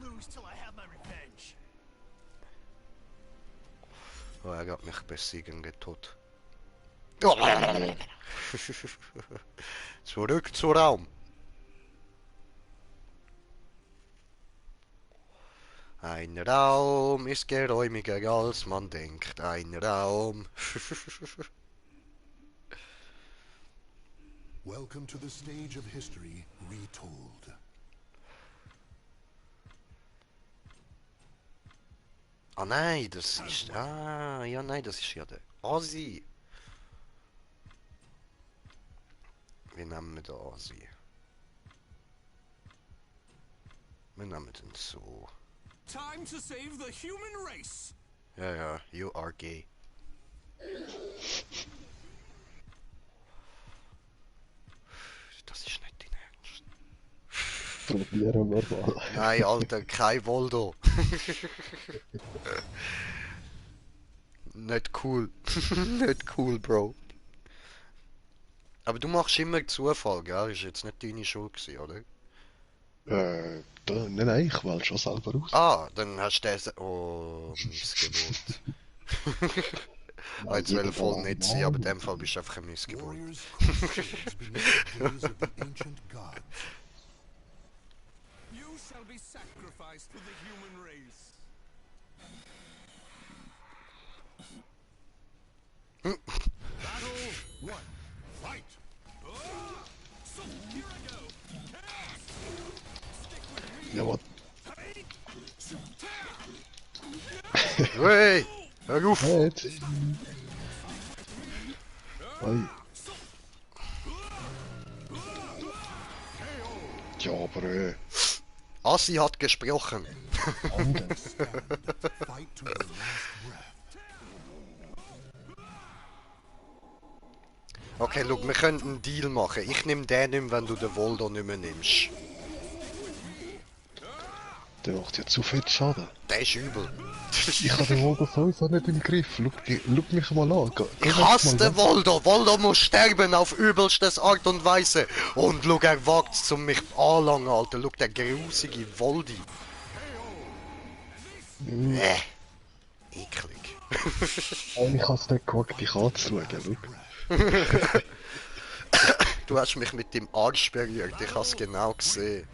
Oh, er hat mich besiegen getot. Zurück zum Raum. Ein Raum ist geräumiger als man denkt. Ein Raum. welcome to the stage of history retold. Ah nein, das ist... Ah, ja nein, das ist ja der Asi. Wie nehmen wir den Asi? Wir nehmen den so. Time to save the human race. Ja, ja, you are gay. Das ist nicht dein Ernst. Probieren wir mal. Nein, Alter, kein Voldo. Nicht cool. Nicht cool, Bro. Aber du machst immer Zufall, gell? Ist jetzt nicht deine Schuld gewesen, oder? Nein, ich wähle schon selber aus. Ah, dann hast du den... Oh, Missgeburt. Jetzt will voll nicht sein, aber in dem Fall bist du einfach ein Missgeburt. Warriors cross swords beneath the gaze of the ancient gods. You shall be sacrificed to the human race. Battle one. Fight! So, here I go. Stick with me. Ja, was? Hey! Hör auf! Jetzt. Hey. Ja, aber Assi hat gesprochen. anders. Fight to your last breath. Okay, schau, wir können einen Deal machen. Ich nehme den nicht mehr, wenn du den Voldo nicht mehr nimmst. Der macht ja zu viel Schaden. Der ist übel. Ich habe den Voldo sowieso nicht im Griff. Schau mich mal an. Ich hasse den Voldo. Voldo muss sterben auf übelstes Art und Weise. Und schau, er wagt es, um mich anlangen, Alter. Schau, der grusige Voldi. Eklig. Ich habe es nicht gewagt, dich anzuschauen. Schau. Du hast mich mit dem Arsch berührt. Ich habe es genau gesehen.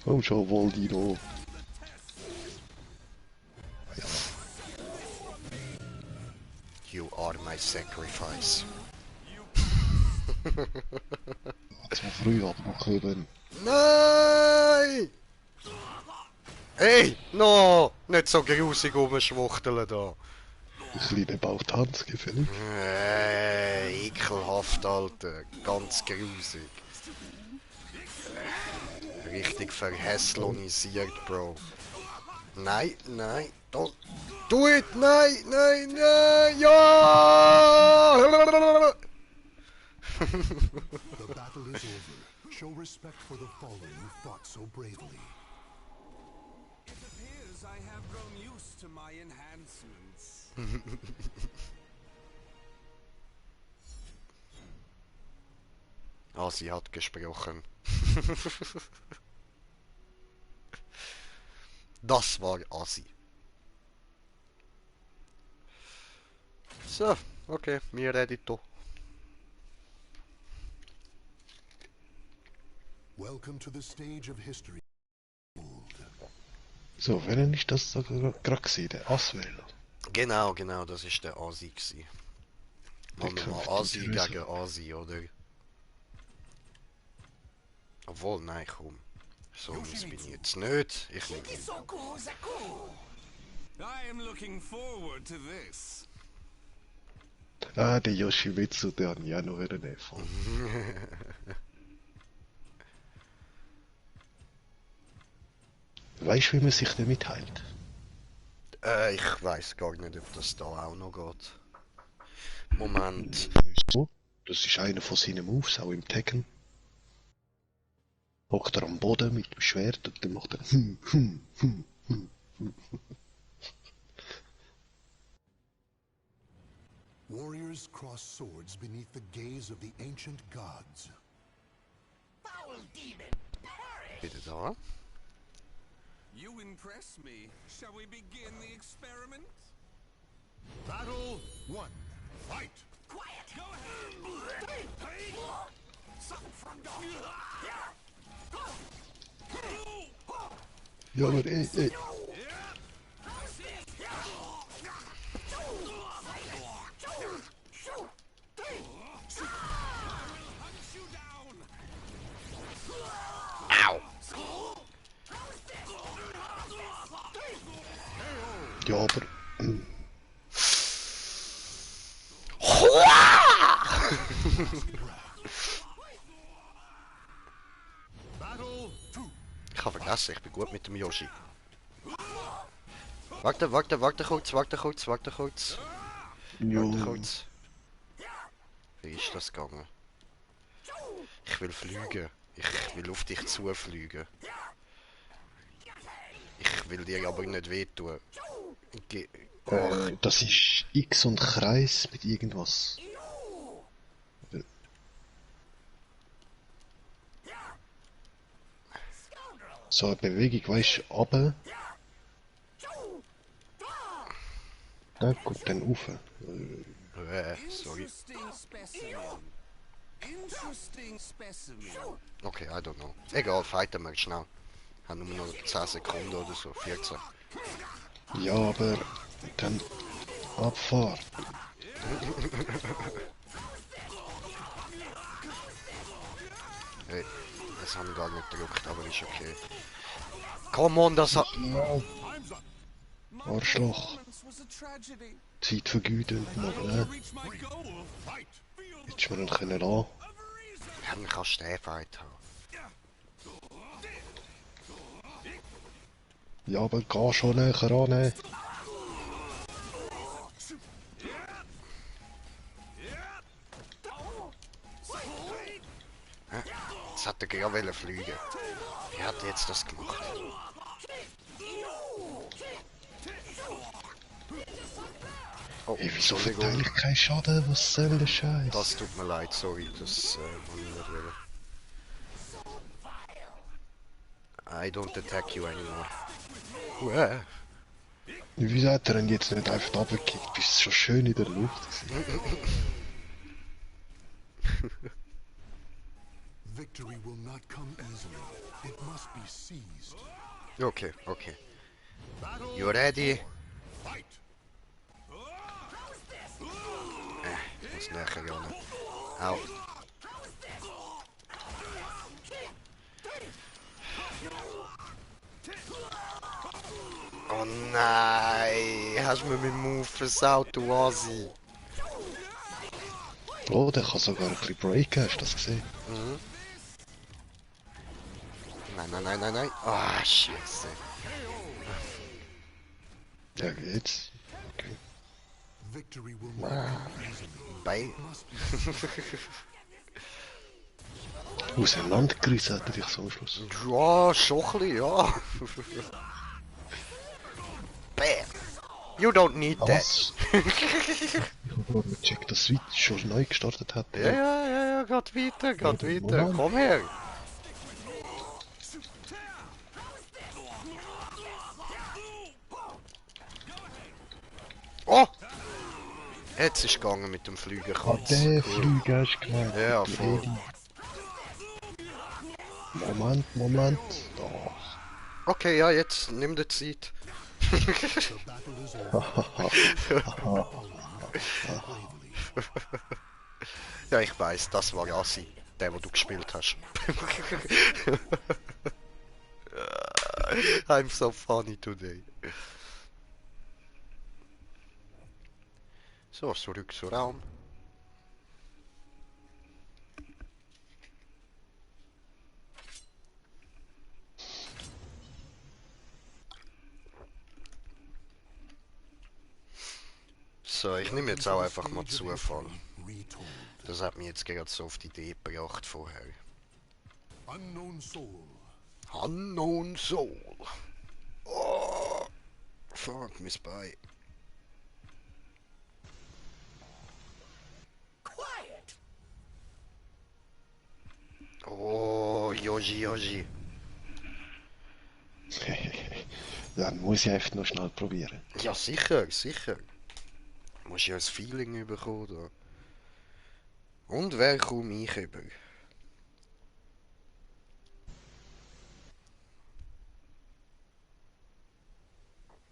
Oh, schon Voldi da. You are my sacrifice. Zu früh abmachen. Nein! Hey, no! Nicht so grusig rumschwuchteln da. Ein kleiner Bautanzgefühl. Ekelhaft, Alter. Ganz grusig. Richtig verhässlonisiert, Bro. Nein, nein, don't do it! Nein, nein, nein! Ja! The battle is over. Show respect for the fallen who fought so bravely. It appears I have grown used to my enhancements. Ah, sie hat gesprochen. Das war Assi. So, okay, wir reden hier. Welcome to the stage of history. So, wer ist das da gerade gesehen? Der Aswähler. Genau, genau, das ist der Asi gsi. Machen wir mal Asi gegen Asi, oder? Obwohl, nein, komm. So mies bin ich jetzt nicht. Ich nehme ihn. I am looking forward to this. Ah, der Yoshimitsu, der hat ja noch wieder nicht von. Weißt du, wie man sich damit heilt? Ich weiß gar nicht, ob das da auch noch geht. Moment. So, das ist einer von seinen Moves, auch im Tekken. Hockt er am Boden mit dem Schwert und dann macht er Warriors cross swords beneath the gaze of the ancient gods. Bitte da. You impress me. Shall we begin the experiment? Battle one. Fight! Go ahead. Ja, aber ey. Au! Ja, aber... Ich habe vergessen, ich bin gut mit dem Yoshi. Warte kurz, warte kurz. Warte Jo. kurz. Wie ist das gegangen? Ich will fliegen. Ich will auf dich zufliegen. Ich will dir aber nicht wehtun. Das ist X und Kreis mit irgendwas. So eine Bewegung, weißt du, runter. Na gut, dann rauf. Sorry. Interesting specimen. Interesting specimen. Okay, I don't know. Egal, fighten wir schnell. Haben nur noch 10 Sekunden oder so, 14. Ja, aber dann Abfahrt. Hey, das haben wir gar nicht gedrückt, aber ist okay. Come on, das hat... Arschloch. Was a tragedy. Zeit vergeuden, aber Reach my goal. Fight. hättest du mir dann können lassen. Ja, man kann Stäfheit haben. Ja, aber geh schon näher ran. Jetzt hat er gerade fliegen. Wie hat er jetzt das gemacht? Oh, Ey, wieso Entschuldigung. verteile ich keinen Schaden? Was soll der Scheiß? Das tut mir leid, sorry, das muss ich nicht wollen. I don't attack you anymore. Wieso hat er denn jetzt nicht einfach runtergekickt? Bist schon schön in der Luft gewesen. Victory will not come easily. It must be seized. Okay, okay. You ready? Fight. Ich muss näher ran. Au. Oh nein! Hast du mir meinen Move versaut, du Asi? Oh, der kann sogar ein bisschen breaken, hast du das gesehen? Nein. Ah, Scheiße. Ja, geht's. Victory will not come easily. Bei. Auseinandergerissen hat er dich so am Schluss. Ja, schon ein bisschen, ja. Bam! You don't need that. Was? Ich hab gar nicht gecheckt, dass Switch schon neu gestartet hat. Ja, geht weiter. Komm her. Oh! Jetzt ist es gegangen mit dem Flügen. Ah, der Flüger hast du gemeint. Ja, Du voll. Edi. Moment. Da. Okay, ja, jetzt nimm dir Zeit. The battle is over. Ja, ich weiß, das war Asi, der, wo du gespielt hast. I'm so funny today. So, zurück zum Raum. So, ich nehme jetzt auch einfach mal Zufall. Retold. Das hat mich jetzt gerade so auf die Idee gebracht vorher. Unknown soul. Unknown Soul. Oh, fuck, Miss Spy. Oh, Yoshi. Dann muss ich einfach noch schnell probieren. Ja, sicher. Muss ja ein Feeling bekommen da. Und wer kommt ich über?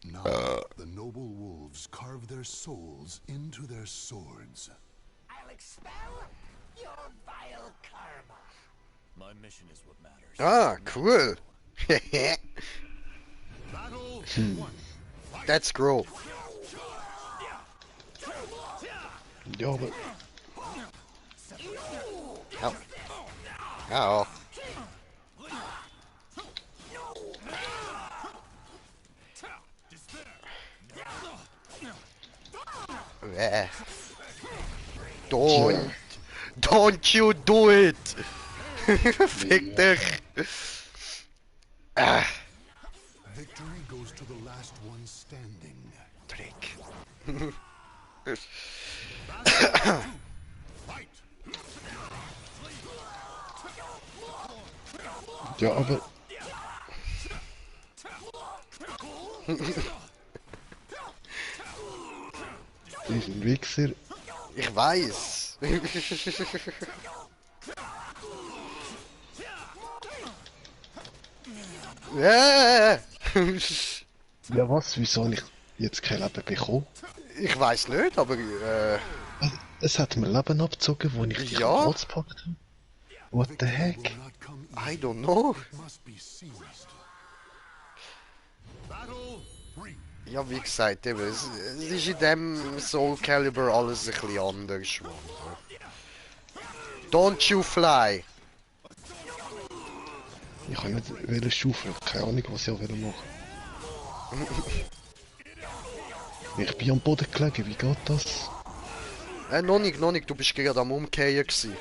Now, the noble wolves carve their souls into their swords. I'll expel your vile karma. My mission is what matters. Ah, cool. Battle one. Fight. That's grow. Ja, aber... Ja. Ja. Don't you do it! Fick dich! Victory goes to the last one standing. Trick. Fight! Ja, aber... Diesen Wichser... Ich weiß. Ja was, wieso habe ich jetzt kein Leben bekommen? Ich weiß nicht, aber Es hat mir Leben abgezogen, wo ich dich Ja. am Hals gepackt habe. What the heck? Will not come I easy. don't know. It must be seized. Battle 3. Ja, wie gesagt, eben, es ist in dem Soul Calibur alles ein bisschen anders. Mann. Don't you fly! Ich kann nicht wollen schaufeln, keine Ahnung was ich machen will. Ich bin am Boden gelegen, wie geht das? Noch nicht, du bist gerade am Umkehren gsi.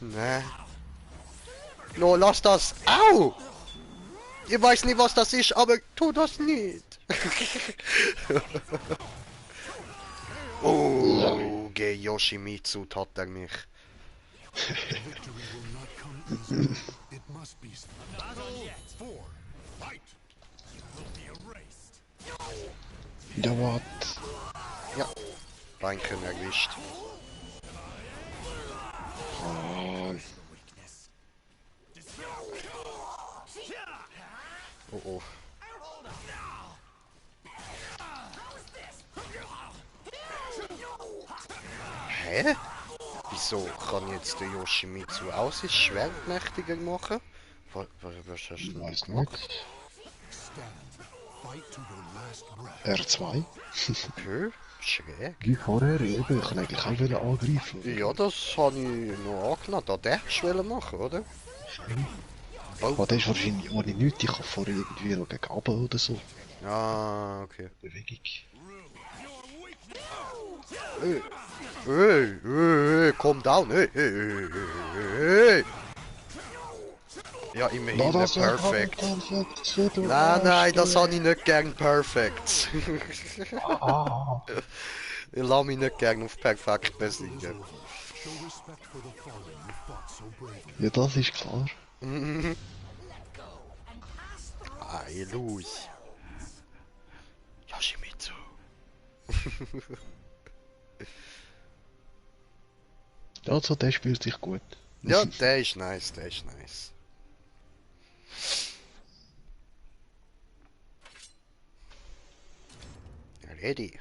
Nee. No, lass das! Au! Ich weiß nicht, was das ist, aber tu das nicht! Oh, Yoshimitsu hat er mich. Victory will not come easy. It must be. Battle 4. Fight! Ja, what? Ja, Beinchen erwischt. Ah, Oh oh. Hä? Wieso kann jetzt der Yoshimitsu auch sein Schwert mächtiger machen? Was hast ich du weiß gemacht? Stand. nicht. Fight to your last breath. R2? Okay, schräg. Wie vorher eben, ich kann eigentlich auch wollen angreifen. Ja, das habe ich noch angenommen. Da darfst du machen, oder? Aber das ist wahrscheinlich ohne nichts, ich kann vorher irgendwie noch gegen runter oder so. Ah, okay. Bewegung. Calm down. Hey. Ja, immerhin perfekt. Nein, das habe ich nicht gern perfekt. Ich lasse mich nicht gern auf perfekt besiegen. Show respect for the fallen who fought so bravely. Ja, das ist klar. Ei, los. Yoshimitsu. Also, der spielt sich gut. Ja, der ist nice, der ist nice. Ready.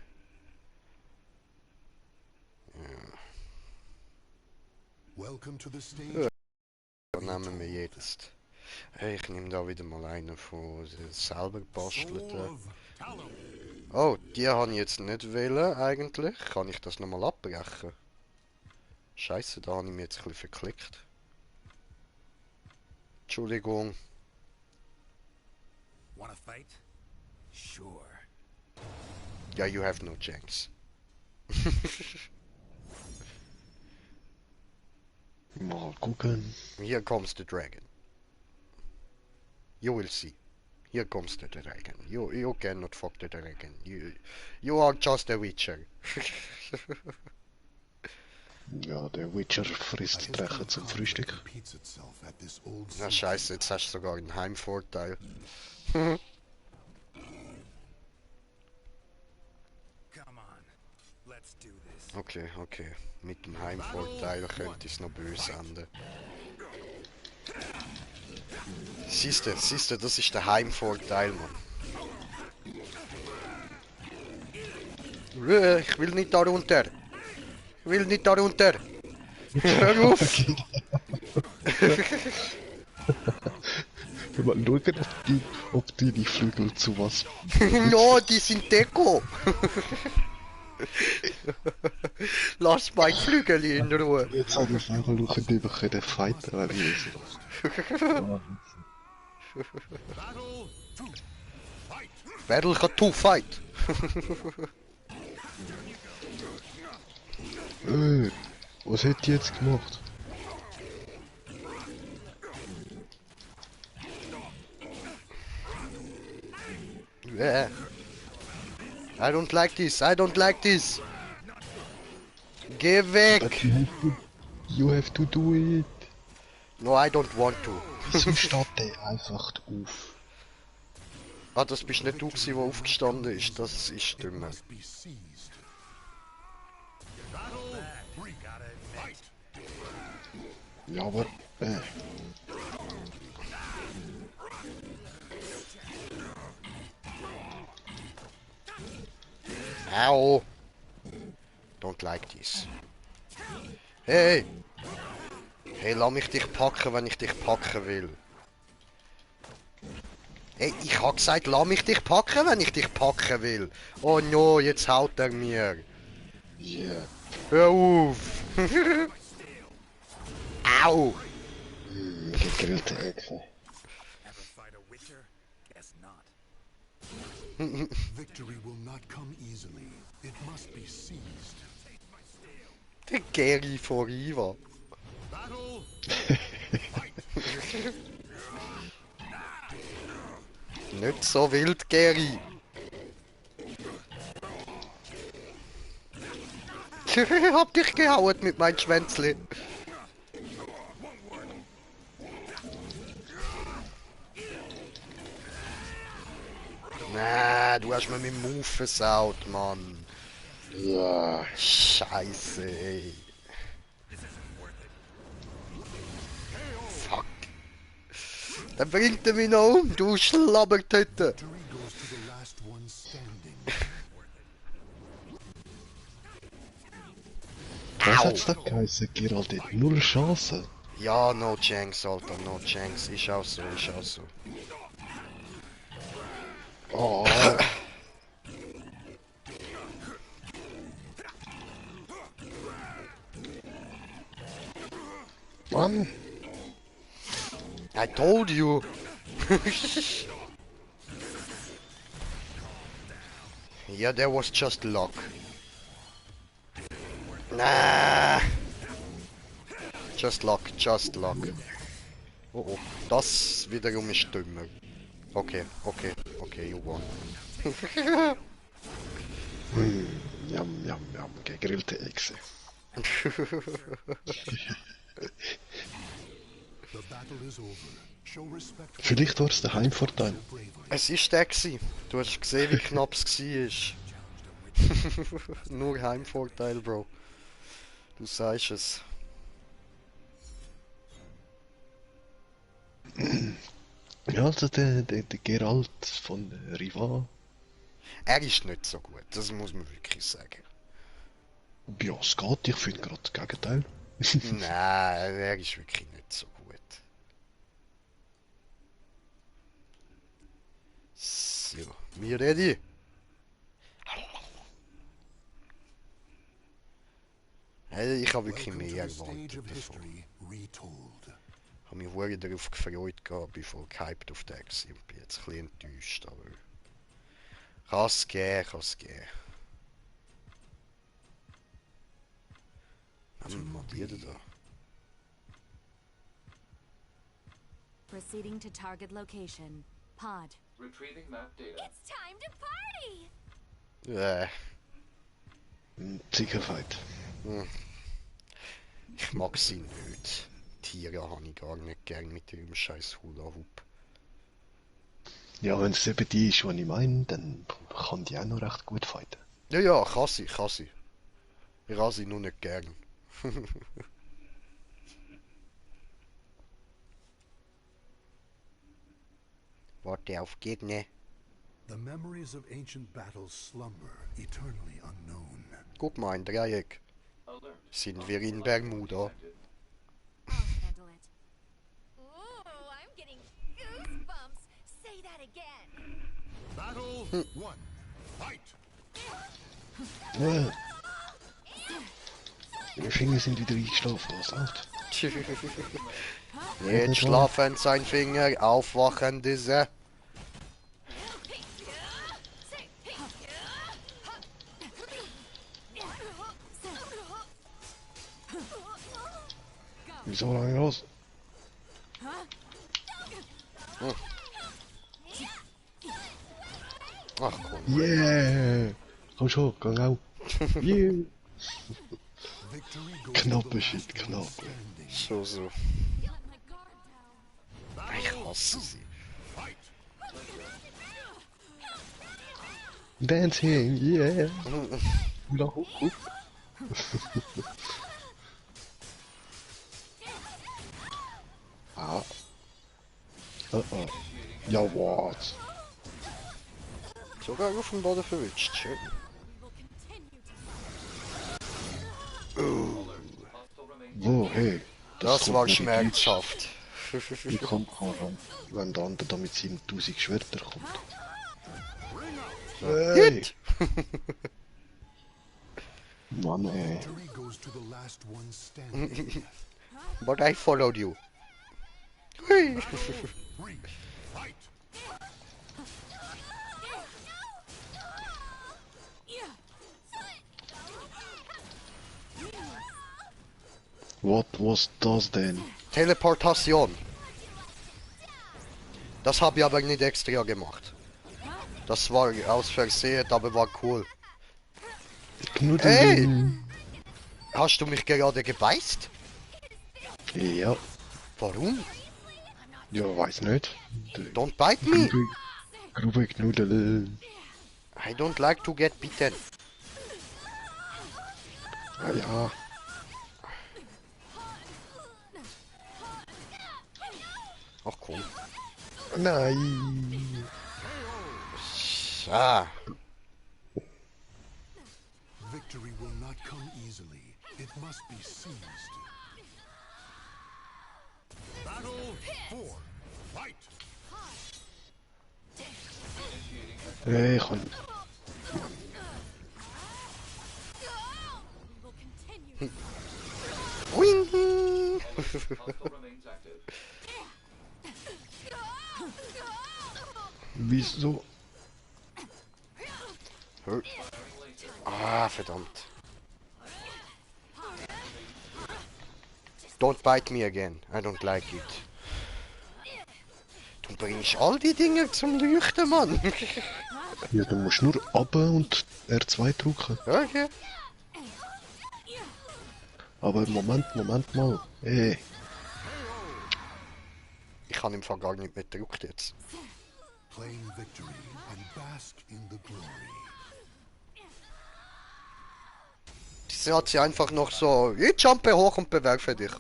Welcome to the stage. Dann nehmen wir jetzt. Hey, ich nehme da wieder mal einen von selber gebastelten. Oh, die habe ich jetzt nicht wählen eigentlich. Kann ich das nochmal abbrechen? Scheiße, da habe ich mich jetzt ein bisschen verklickt. Entschuldigung. Wanna fight? Sure. Ja, you have no chance. Mal gucken. Here comes the dragon. You will see. Here comes the dragon. You cannot fuck the dragon. You are just a witcher. Ja, der Witcher frisst Drachen zum Frühstück. Repeats itself at this old Na scheiße, jetzt hast du sogar einen Heimvorteil. Come on. Let's do this. Okay. Mit dem Heimvorteil könnte es noch böse enden. Siehste, das ist der Heimvorteil, Mann. Ich will nicht darunter. Hör auf! Mal schauen, ob deine Flügel zu was... No, die sind Deko! Lass mein Flügel in Ruhe! Jetzt habe ich einfach schauen, ob ich können fighten kann, wie es Battle kann to fight! Was hat die jetzt gemacht? Yeah. I don't like this, I don't like this! Geh weg! But you have to do it! No, I don't want to. Wieso steht der einfach auf? Ah, das bist nicht du gewesen, der aufgestanden ist, das ist dumm. Must be seized. Ja, aber... Au! Don't like this. Hey! Hey, lass mich dich packen, wenn ich dich packen will. Hey, ich hab gesagt, lass mich dich packen, wenn ich dich packen will. Oh no, jetzt haut er mir. Yeah. Hör auf! Au! Gegrillte Echse. Ever fight a witcher? Guess not. Victory will not come easily. It must be seized. Der Gary forever. Nicht so wild, Gary. Hab dich gehauen mit meinem Schwänzli. Na, du hast mir mit dem Move versaut, Mann. Ja. Scheiße, ey. Fuck. Dann bringt er mich noch um, du Schlabbertüte. Victory goes to the last one standing. Was hat's da geheißen, Gerald? Hat null Chance. Ja, no chance, Alter, no chance. Ist auch so, ist auch so. Oh. Mann. I told you. Yeah, there was just luck. Nah. Just luck, just luck. Oh oh, das wiederum ist dümmer. Okay, okay, okay, you won. Jam, jam, jam. Gegrillte Echse. The battle is over. Show respect for Vielleicht war es der Heimvorteil. bravery. Es ist der gsi. Du hast gesehen, wie knapp es gsi war. Nur Heimvorteil, Bro. Du sagst es. Ja, also der Geralt von Riva. Er ist nicht so gut, das muss man wirklich sagen. Ja, es geht, ich finde gerade das Gegenteil. Nein, er ist wirklich nicht so gut. So, wir ready? Hey, ich habe wirklich Welcome mehr to the stage erwartet of davon. history retold. Ich habe mich wirklich darauf gefreut gehabt, bin voll gehypt auf den gewesen und bin jetzt ein bisschen enttäuscht, aber... Kann's gehen, kann's gehen. Nehmen wir mal die da. Proceeding to target location. Pod. Retrieving map data. It's time to party! Ziegenfight. Ich mag sie nicht. Tiere habe ich gar nicht gern mit ihrem scheiß Hula-Hoop. Ja, wenn es eben die ist, die ich meine, dann kann die auch noch recht gut fighten. Ja, ja, kann sie, kann sie. Ich habe sie nur nicht gern. Warte auf Gegner. The memories of ancient battles slumber, eternally unknown. Guck mal, ein Dreieck. Alert. Sind wir in Bermuda? I'll handle it. Ooh, I'm getting goosebumps! Battle 1. Fight! Meine Finger sind wieder eingeschlafen, was out? Jetzt schlafend sein Finger, aufwachen diese. Wieso lange los? Ach komm. Yeah! Komm schon, gang auch. Yeah! Victory goes to Knappe the Shit, last one knappe. standing. So. Let my guard down. Ich hasse sie. Fight! Dancing, yeah! Hula hoop hoop. Ah. Oh. Ja, what? Sogar auf dem Boden verwünscht. Schön. Wo, hey? Das kommt war mir schmerzhaft. Wie kommt man ran, wenn der andere da mit seinen 1000 Schwertern kommt? Hey! Mann, ey. Victory goes to the last one standing. But I followed you. Hui. 3. Fight! What was das denn? Teleportation. Das habe ich aber nicht extra gemacht. Das war aus Versehen, aber war cool. Knuddel. Hey! Hast du mich gerade gebeißt? Ja, Warum? ja, weiß nicht. Don't bite me. Grube Knuddel. I don't like to get bitten. Ah ja, Ach komm. nein. Ah. Victory will not come easily. It must be seized. Battle 4. Fight! Hey, ich kann... Wing. Wieso? Ah, verdammt. Don't bite me again. I don't like it. Du bringst all die Dinge zum Leuchten, Mann. Ja, du musst nur runter und R2 drücken. Okay. Aber Moment mal. Hey, Ich kann im Fall gar nicht mehr gedrückt jetzt. Claim victory and bask in the glory. Diese hat sie einfach noch so, ich jumpe hoch und bewerfe dich.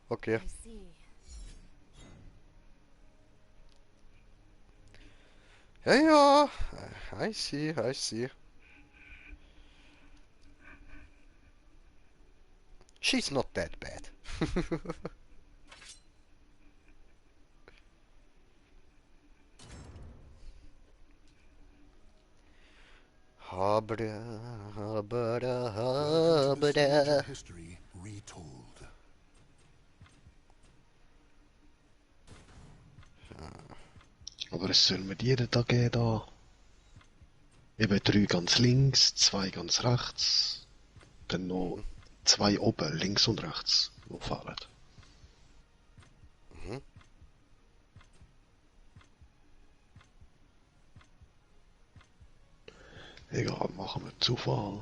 Okay. I see. Ja, I see. She's not that bad. Habra. History retold. aber es soll mir jeden Tag geben da. Eben 3 ganz links, 2 ganz rechts. Dann noch 2 oben, links und rechts, die fehlen. Egal, machen wir Zufall.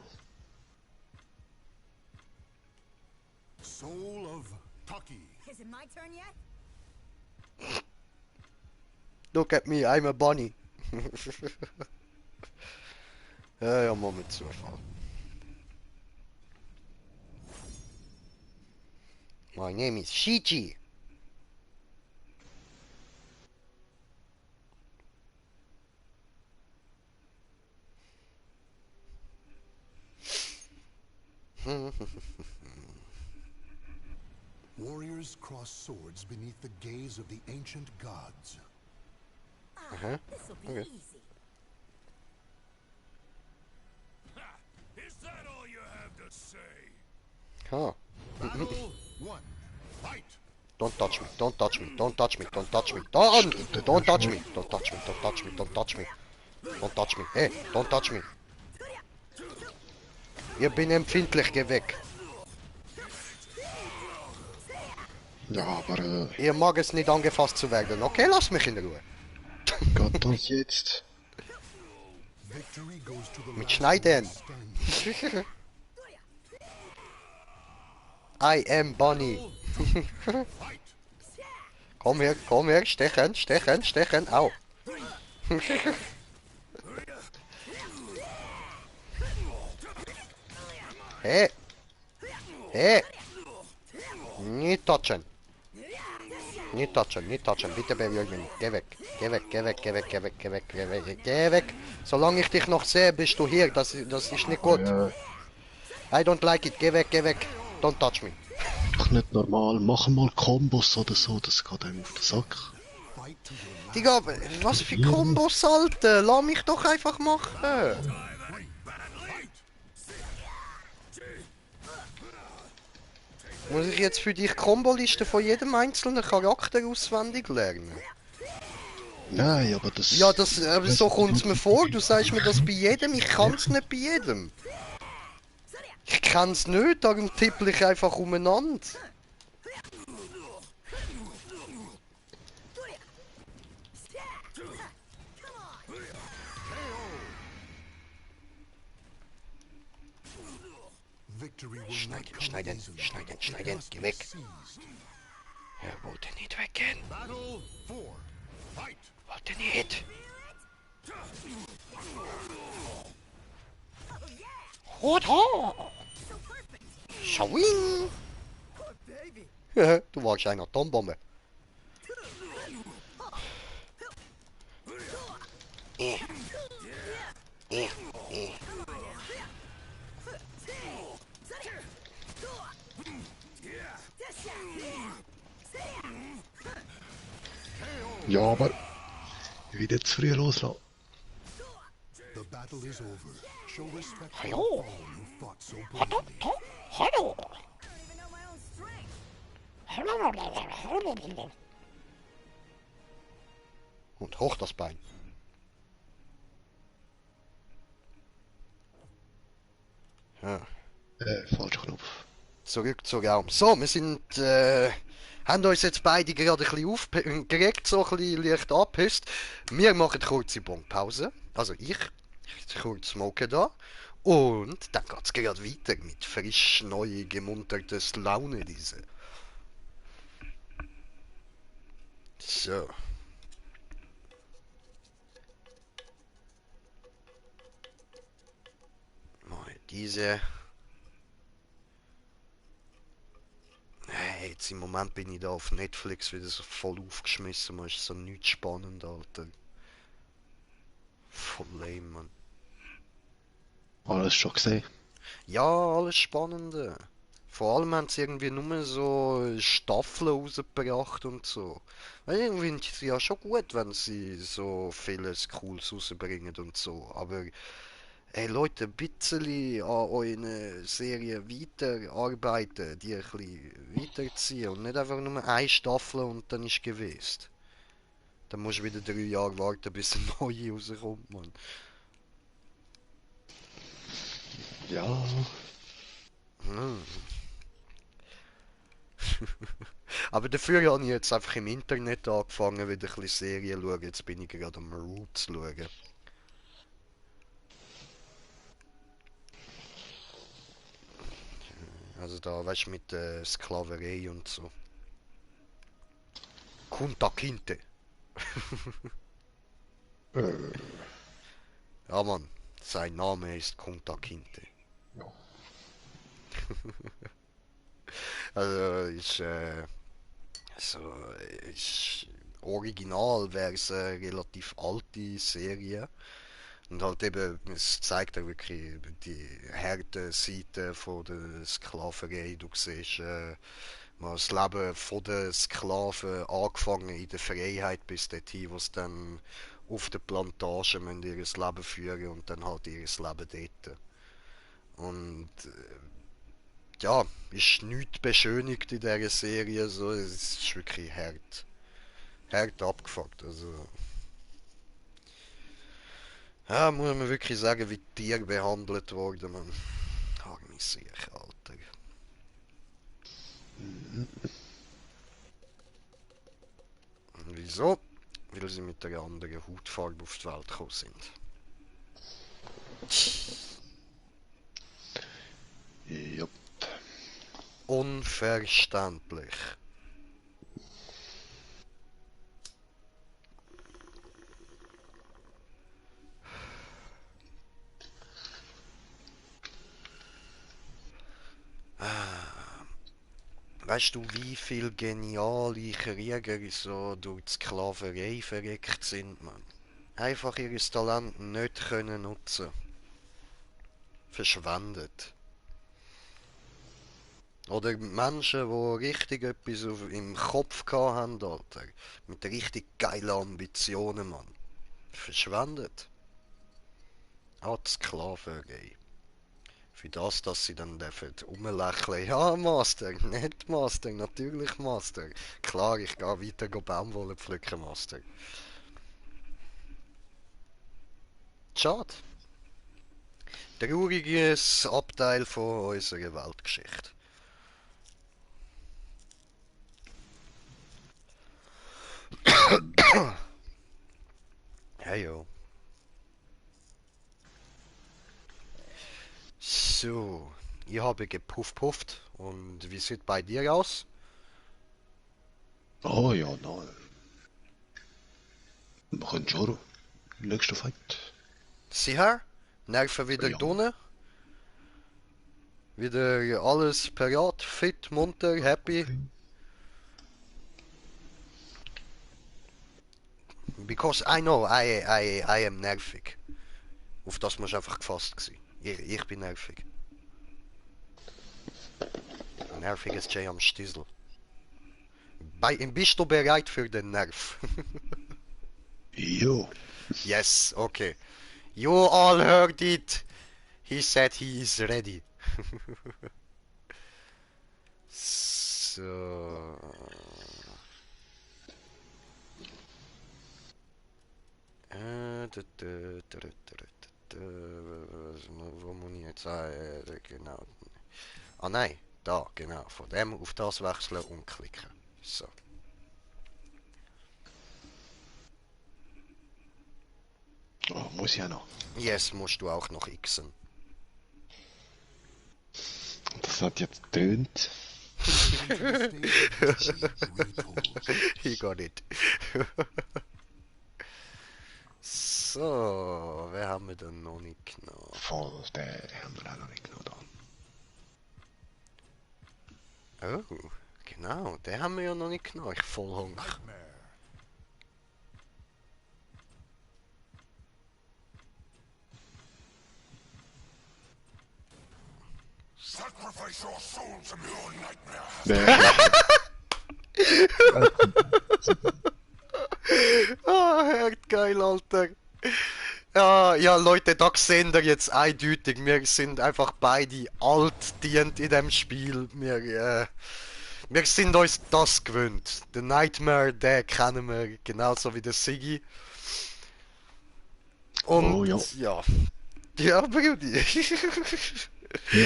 Soul of Taki. Is it my turn yet? Look at me, I'm a bunny. Ja, Moment, Zufall. My name is Shiji. Warriors cross swords beneath the gaze of the ancient gods. Aha. This'll be Okay. easy. Is that all you have to say? Ha. Battle 1. Fight! Don't touch me, don't touch me, don't touch me, don't touch me. Don't touch me, don't touch me, don't touch me, don't touch me. Don't touch me. Hey, don't touch me. Ich bin empfindlich, geh weg. Ja, aber Ihr mag es nicht angefasst zu werden. Okay, lass mich in Ruhe. geht das jetzt? Victory goes to the Mit last Schneiden. one standing. I am Bunny. Fight! Komm her, stechen, stechen, stechen. Au. Hey. Hey. Nicht touchen. Nicht touchen, nicht touchen. Bitte berühr mich nicht. Geh weg. Geh weg, geh weg, geh weg, geh weg, geh weg, geh weg, geh weg. Solange ich dich noch sehe, bist du hier. Das ist nicht gut. Ja, I don't like it. Geh weg, geh weg. Don't touch me. doch nicht normal. Mach mal Kombos oder so, das geht einem auf den Sack. Fight to your last. Digga, was für Kombos, Alter? Lass mich doch einfach machen. Muss ich jetzt für dich Kombolisten von jedem einzelnen Charakter auswendig lernen? Nein, aber das... Ja, so kommt's mir vor. Du sagst mir das bei jedem. Ich kann's nicht bei jedem. Ich kenn's nicht, darum tippel ich einfach umeinander. Victory will Schneiden, not come schneiden, easily. schneiden, It schneiden. must Geh be weg. seized. Er wollte nicht weggehen. Battle 4. Fight! Wollte nicht. Oder? Schawing. Du warst eine Atombombe. Äh. Äh. Äh. Ja, aber... Wieder zu früh loslassen. The battle is over. Show respect to Hallo? the fallen who fought so bravely. Hallo. I don't even know my own strength. Und hoch das Bein. Ja. Falscher Knopf. Zurück zum Raum. So, wir sind, haben uns jetzt beide gerade ein bisschen aufgeregt, so ein bisschen leicht angepisst. Wir machen kurze Bonpause. Also ich kurz smoken da. Und dann geht's gerade weiter mit frisch, neu, gemuntertes Laune diese. So. Mal diese. Hey, jetzt im Moment bin ich da auf Netflix wieder so voll aufgeschmissen, man ist so nichts spannend, Alter. Voll lame, man. Alles schon gesehen. Ja, alles Spannende. Vor allem haben sie irgendwie nur so Staffeln rausgebracht und so. Weil ich finde es ja schon gut, wenn sie so vieles Cooles rausbringen und so. Aber, ey Leute, ein bisschen an euren Serien weiterarbeiten, die ein bisschen weiterziehen und nicht einfach nur eine Staffel und dann ist gewesen. Dann musst du wieder 3 Jahre warten, bis eine neue rauskommt, man. Ja, Hm. Aber dafür habe ich jetzt einfach im Internet angefangen, wieder ein bisschen Serien zu schauen. Jetzt bin ich gerade am Roots schauen. Also da, weißt du, mit Sklaverei und so. Kunta Kinte. Ja, Mann. Sein Name ist Kunta Kinte. Ja. Also, ist original wäre es eine relativ alte Serie. Und halt eben, es zeigt auch wirklich die harte Seite von der Sklaverei. Du siehst mal das Leben von den Sklaven angefangen in der Freiheit bis dorthin, wo sie dann auf der Plantage müssen ihr Leben führen und dann halt ihr Leben dort. Und ja, ist nichts beschönigt in dieser Serie, so, es ist wirklich hart abgefuckt, also ja, muss man wirklich sagen, wie Tiere behandelt wurden, man. Arme Sieg, Alter. Und wieso? Weil sie mit einer anderen Hautfarbe auf die Welt gekommen sind. Jupp. Unverständlich. Weißt du, wie viele geniale Krieger so durch die Sklaverei verreckt sind, man? Einfach ihr Talent nicht können nutzen. Verschwendet. Oder Menschen, die richtig etwas im Kopf hatten, Alter. Mit richtig geilen Ambitionen, Mann. Verschwendet. Ah, die Sklaverei. Für das, dass sie dann dürfen rumlächeln. Ja, Master, nicht Master, natürlich Master. Klar, ich gehe weiter Baumwolle pflücken, Master. Schade. Trauriges Abteil von unserer Weltgeschichte. Hey yo. So, ich habe gepufft und wie sieht bei dir aus? Oh ja, nein. Wir können schon. Nächster Fight. Sicher? Nerven wieder Ja. drinnen? Wieder alles parat, fit, munter, happy? Because I know I am nervig. Auf das musst du einfach gefasst sein. Ich bin nervig. Nerviges Jay am Stiesel. Bist du bereit für den Nerv? Jo. Yes, okay. You all heard it. He said he is ready. So. Wo muss ich jetzt genau. Ah nein, da, genau. Von dem auf das wechseln und klicken. So. Oh, muss ja noch. Yes, musst du auch noch xen. Das hat jetzt tönt. He got it. So, wer haben wir denn noch nicht genommen? Voll, der haben wir auch noch nicht genommen. Oh, genau, den haben wir ja noch nicht genommen. Ich voll Hunger. Nightmare. Sacrifice your soul to your nightmare. Ah, hört geil, Alter. Ja, ja, Leute, da sehen wir jetzt eindeutig, wir sind einfach beide altdient in dem Spiel. Wir sind uns das gewöhnt. Der Nightmare, den kennen wir genauso wie der Siggy. Und Oh, ja. ja. Ja, Brudi. Ich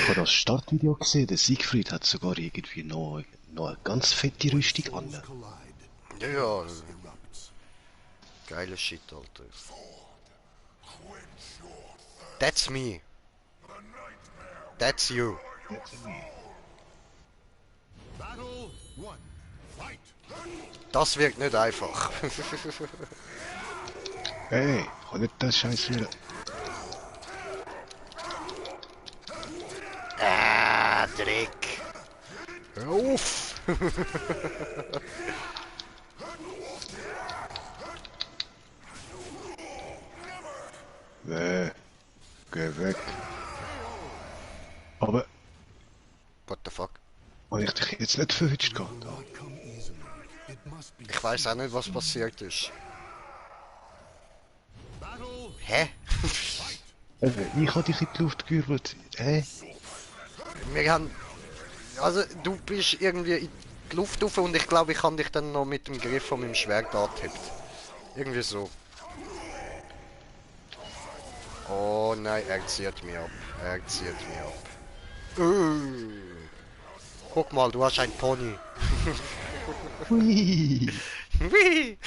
habe das Startvideo gesehen, der Siegfried hat sogar irgendwie noch eine ganz fette Rüstung an. Souls collide. Ja, ja, Erupts. geiler Shit, Alter. That's me. That's you. Battle 1. Fight. Das wird nicht einfach. Hey, ich kann nicht das Scheiß wieder. Ah, Dreck. Hör auf. Nee, geh weg. Aber, What the fuck? habe ich dich jetzt nicht verwünscht gehabt? Not come easily. It must be Ich weiß auch nicht, was passiert ist. Hä? Ich habe dich in die Luft gewirbelt. Wir haben... Also, du bist irgendwie in die Luft rauf und ich glaube, ich kann dich dann noch mit dem Griff von meinem Schwert antippen. Irgendwie so. Oh nein, er zieht mich ab. Er zieht mich ab. Guck mal, du hast ein Pony. Hui. Whee!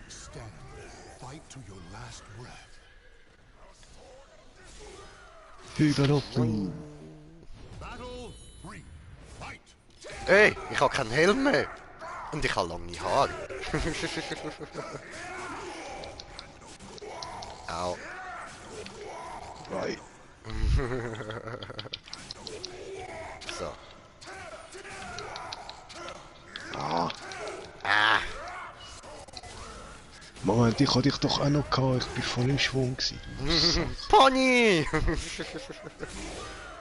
Stand. Fight to your last breath. Hügel oben. Battle 3. Fight. Ey, ich habe keinen Helm mehr. Und ich habe lange Haare. Au. Right. So. Ah. Ah. Moment, ich hatte dich doch auch noch gehabt. Ich bin voll im Schwung gewesen. Pony!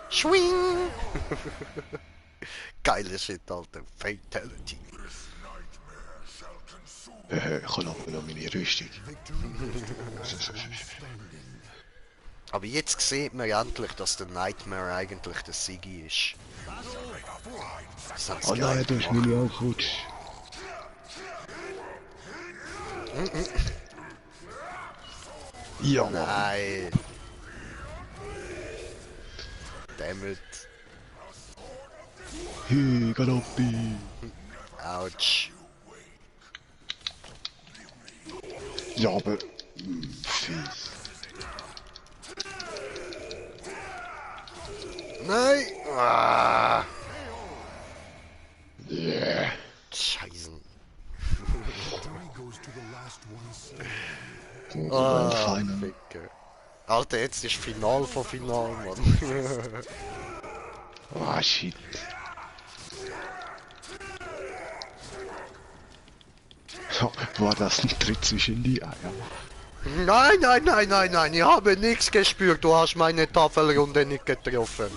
Schwing! Geile Shit, Alter. Fatality. Ich habe noch meine Rüstung. Aber jetzt sieht man endlich, dass der Nightmare eigentlich der Siggi ist. Das haben sie Oh nein, geil du hast gemacht. meine Aufrutsch. Ja, Mann. Nein. Dammit. Hügel oben. Autsch. Ja, aber... Fies. Nein! Ah. Yeah. Scheiße. Victory goes to the last one standing. Grand Ah, Final. Ficker. Alter, jetzt ist Final von Final, Mann. Ah, shit. Ja, war das ein Tritt zwischen die Eier? Nein, nein, nein, nein, nein, ich habe nichts gespürt, du hast meine Tafelrunde nicht getroffen.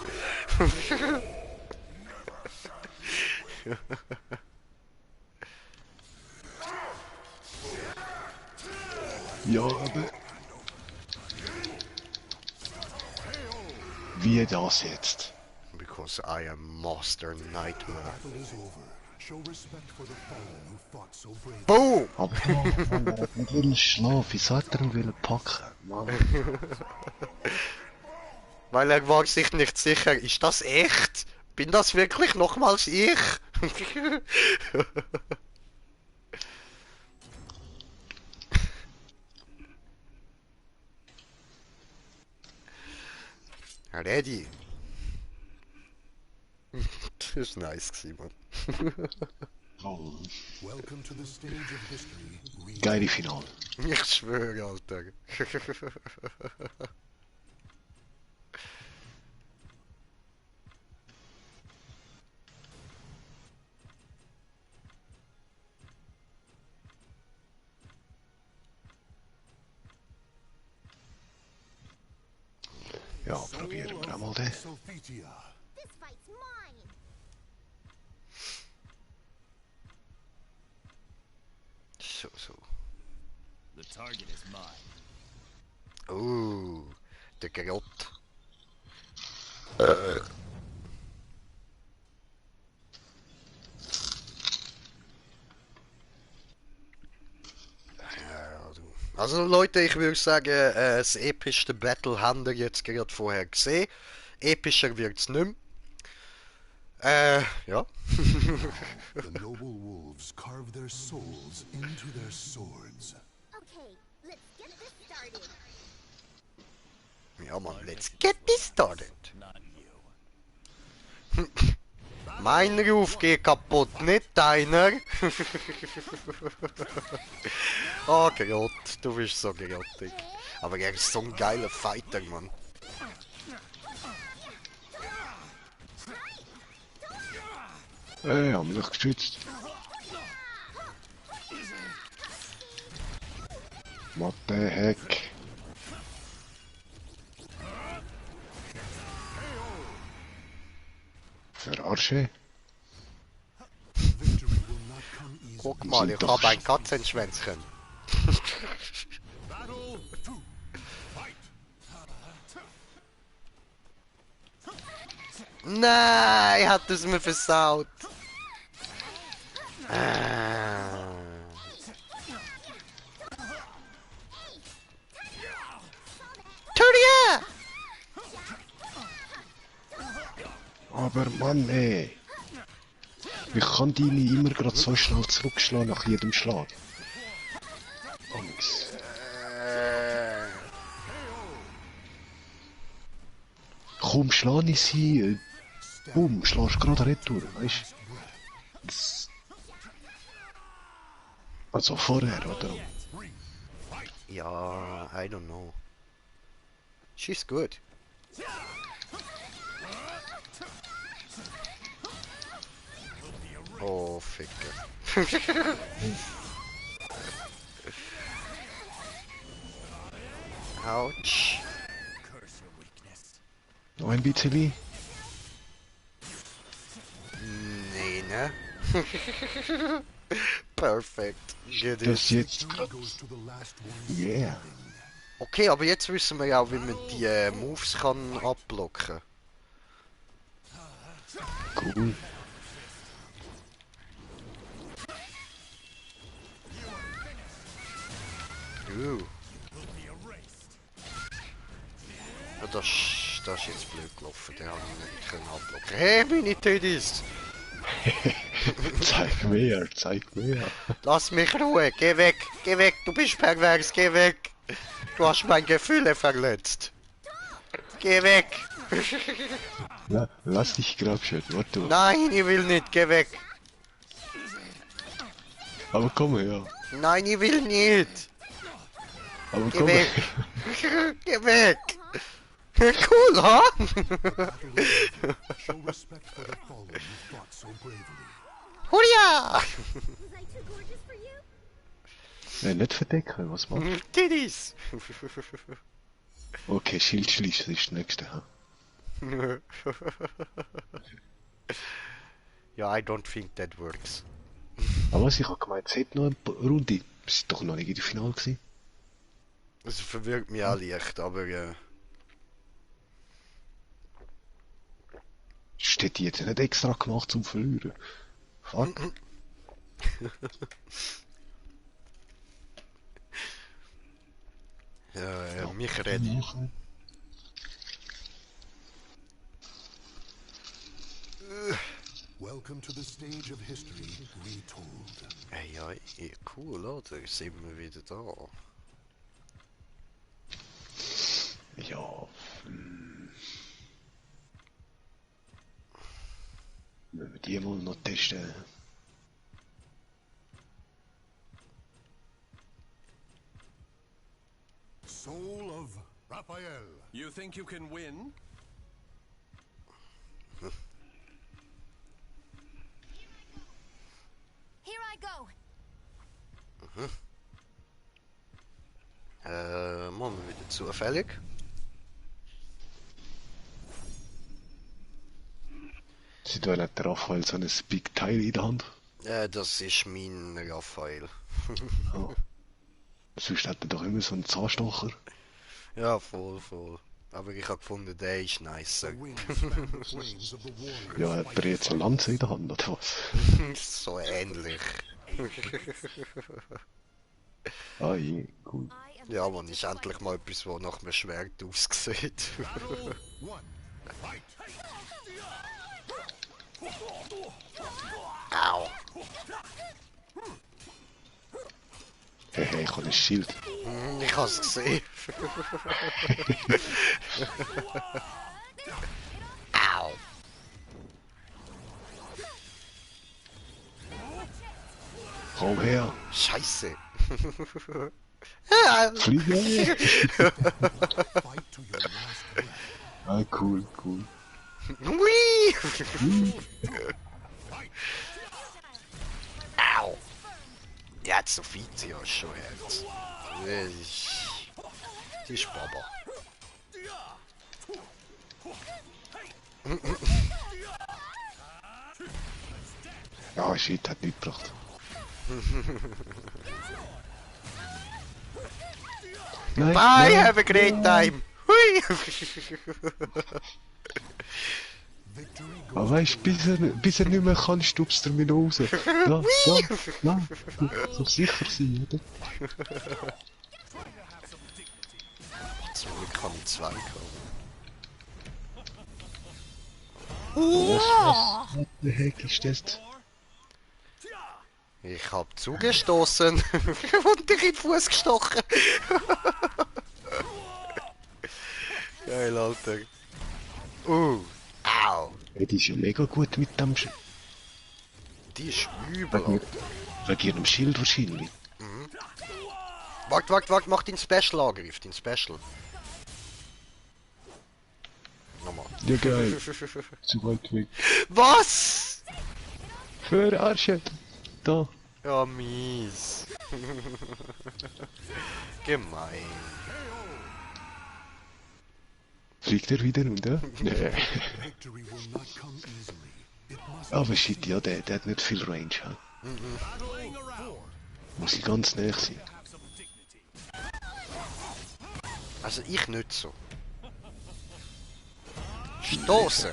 Ja, aber... Wie das jetzt? Because I am Master Nightmare. Battle is over. Show respect for the fallen who fought so bravely. Boom! Aber er hat nicht will schlafen, wieso hat er ihn wollen packen? Mann. Weil er war sich nicht sicher, ist das echt? Bin das wirklich nochmals ich? Ready. Das ist nice gewesen, Mann. Oh, Welcome to the stage of history. geile Finale. Ich schwöre, Alter. Ja, probieren wir einmal den. Sophitia. This fight's mine. So. The target is mine. Der Grott. Also Leute, ich würde sagen, das epischste Battle haben wir jetzt gerade vorher gesehen. Epischer wird's nicht mehr. Ja. The noble wolves carve their souls into their swords. Okay, let's get this started. Ja Mann, let's get this started. Not you. Mein Ruf geht kaputt, nicht deiner. Oh Gott, du bist so grottig. Aber er ist so ein geiler Fighter, Mann. Haben wir doch geschützt. What the heck? Verarsche? Victory will not come easily. Guck Mal, ich Sind doch habe ein Katzenschwänzchen. Battle 2. Fight. Nein, hat es mir versaut. Turia! Aber Mann, ey. Wie kann die nicht immer gerade so schnell zurückschlagen nach jedem Schlag? Oh, nix. Komm, schlag ich sie. Boom, schlägst gerade retour, weißt du? Also vorher, oder? Ja, I don't know. She's good. Oh, Ficke. Autsch. Curse your weakness. Noch ein bisschen. Nee, ne? Perfekt. Good Das is. jetzt Victory grad. goes to the last one. Yeah. Okay, aber jetzt wissen wir ja auch, wie man die Moves kann abblocken. Cool. Ja, das ist jetzt blöd gelaufen, den habe ich nicht können abblocken. Hey, meine Titties! Zeig mir, zeig mir. Lass mich Ruhe, geh weg, du bist pervers, geh weg! Du hast meine Gefühle verletzt! Geh weg! Lass dich grabschön, warte. Nein, ich will nicht, geh weg! Aber komm her. Nein, ich will nicht! Aber Geh komm weg! her. Geh weg! Cool, ha? Show respect for the fallen who fought so bravely. Huria! Was I too gorgeous for you? Nicht verdecken, was macht? Titties! Okay, Schild schließen ist das nächste. Ha? Ja, I don't think that works. Aber was ich habe gemeint, es hat noch eine Runde. Wir sind doch noch nicht in der Finale gewesen. Das verwirrt mich auch leicht, aber Steht die jetzt nicht extra gemacht zum Verlieren? Fuck. mich ready. Welcome to the stage of history retold. Ja, cool, oder? Sind wir wieder da. Ja. Wenn wir die mal noch testen. Soul of Raphael. You think you can win? Here I go. Machen wir wieder zufällig. Sieht da nicht der Raphael so ein Big Teil in der Hand? Das ist mein Raphael. Oh. Sonst hat er doch immer so einen Zahnstocher. Ja, voll. Aber ich habe gefunden, der ist nicer. The wind fanned the flames of the warriors. Ja, hat er jetzt eine Lanze in der Hand oder was? So ähnlich. Ah je, cool. I am Ja, ready man, to ist fight. endlich mal etwas, was nach einem Schwert aussieht. Battle 1. Fight. Au. Hey, ich habe ein Schild. Ich hab's gesehen. Au. Komm her. Scheiße. Fliege. Fight to your last breath. Ah, cool, cool. Hui. Au. Ja, so viel ja schon jetzt. Die ist Baba. Ja, shit, hat nichts gebracht. Nein, Bye, nein, have a great time! Hui! Ah, weißt, bis er nicht mehr kann, stupst er mich noch raus. Da, nein, soll sicher sein, oder? Zum Glück kann ich 2 kommen. Was der Heck ist das? Ich hab zugestoßen und dich in den Fuß gestochen. Geil, Alter. Au. Ja, die ist ja mega gut mit dem Die ist übel, Alter. wegen ihrem Schild wahrscheinlich. Wart, mach den Special-Angriff, den Special. Nochmal. Ja geil, zu weit weg. Was? Verarschen! Da. Ja, mies. Gemein. Fliegt er wieder runter? Nee. Victory will not come easily. It must Aber shit, ja, der hat nicht viel Range. Ja. Muss ich ganz näher sein. Also ich nicht so. Stoßen!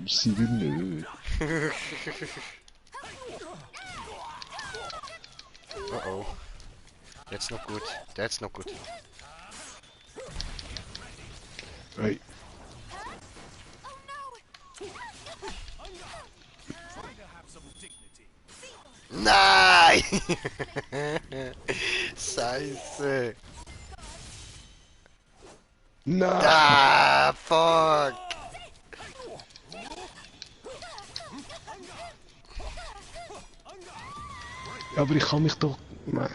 Sie will nicht. Oh oh. Jetzt noch gut. That's noch gut. Hey, Nein! Scheiße! nein! Ah, fuck! Aber ich kann mich doch... Nein.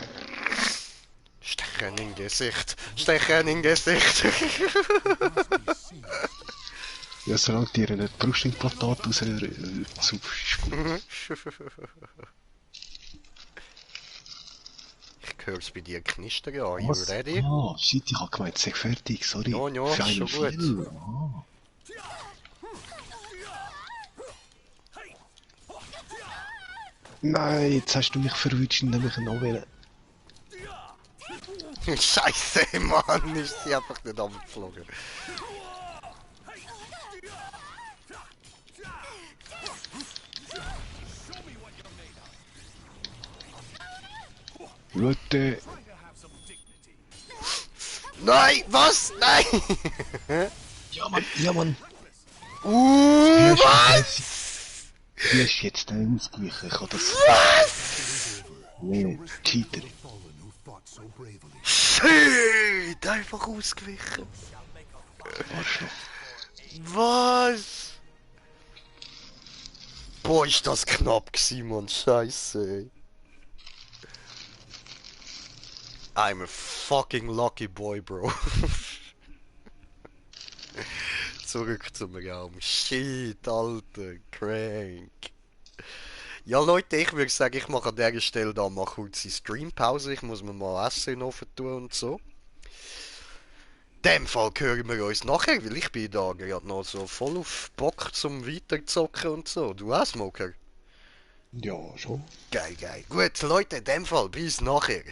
Stechen in Gesicht! Stechen in Gesicht! Ja, solange dir nicht die Brustringplakat raushören, zu ist gut. Ich hör's bei dir knistern an. You Was? ready? Ah, shit, ich hab gemeint, sag fertig, sorry. Ja, ja, Für einen schon gut. Film. Ah. Nein, jetzt hast du mich verwünscht, indem ich ihn anwählen. Scheiße, Mann! Ist sie einfach nicht abgeflogen. Leute, Nein! Was? Nein! ja Mann. Was? Wie ist jetzt der ausgewichen? Ich kann das... Was? Nee, Cheater. fallen who fought so bravely. Shit! Einfach ausgewichen. Arschloch. Was? Boah, ist das knapp gewesen, Mann. Scheiße. Ey. I'm a fucking lucky boy, bro. Zurück zum Raum. Shit, Alter. Crank. Ja, Leute, ich würde sagen, ich mache an dieser Stelle da mal kurz die Streampause. Ich muss mir mal Essen offen tun und so. In dem Fall hören wir uns nachher, weil ich bin da gerade noch so voll auf Bock zum weiterzocken und so. Du auch, Smoker? Ja, schon. Geil, geil. Gut, Leute, in dem Fall, bis nachher.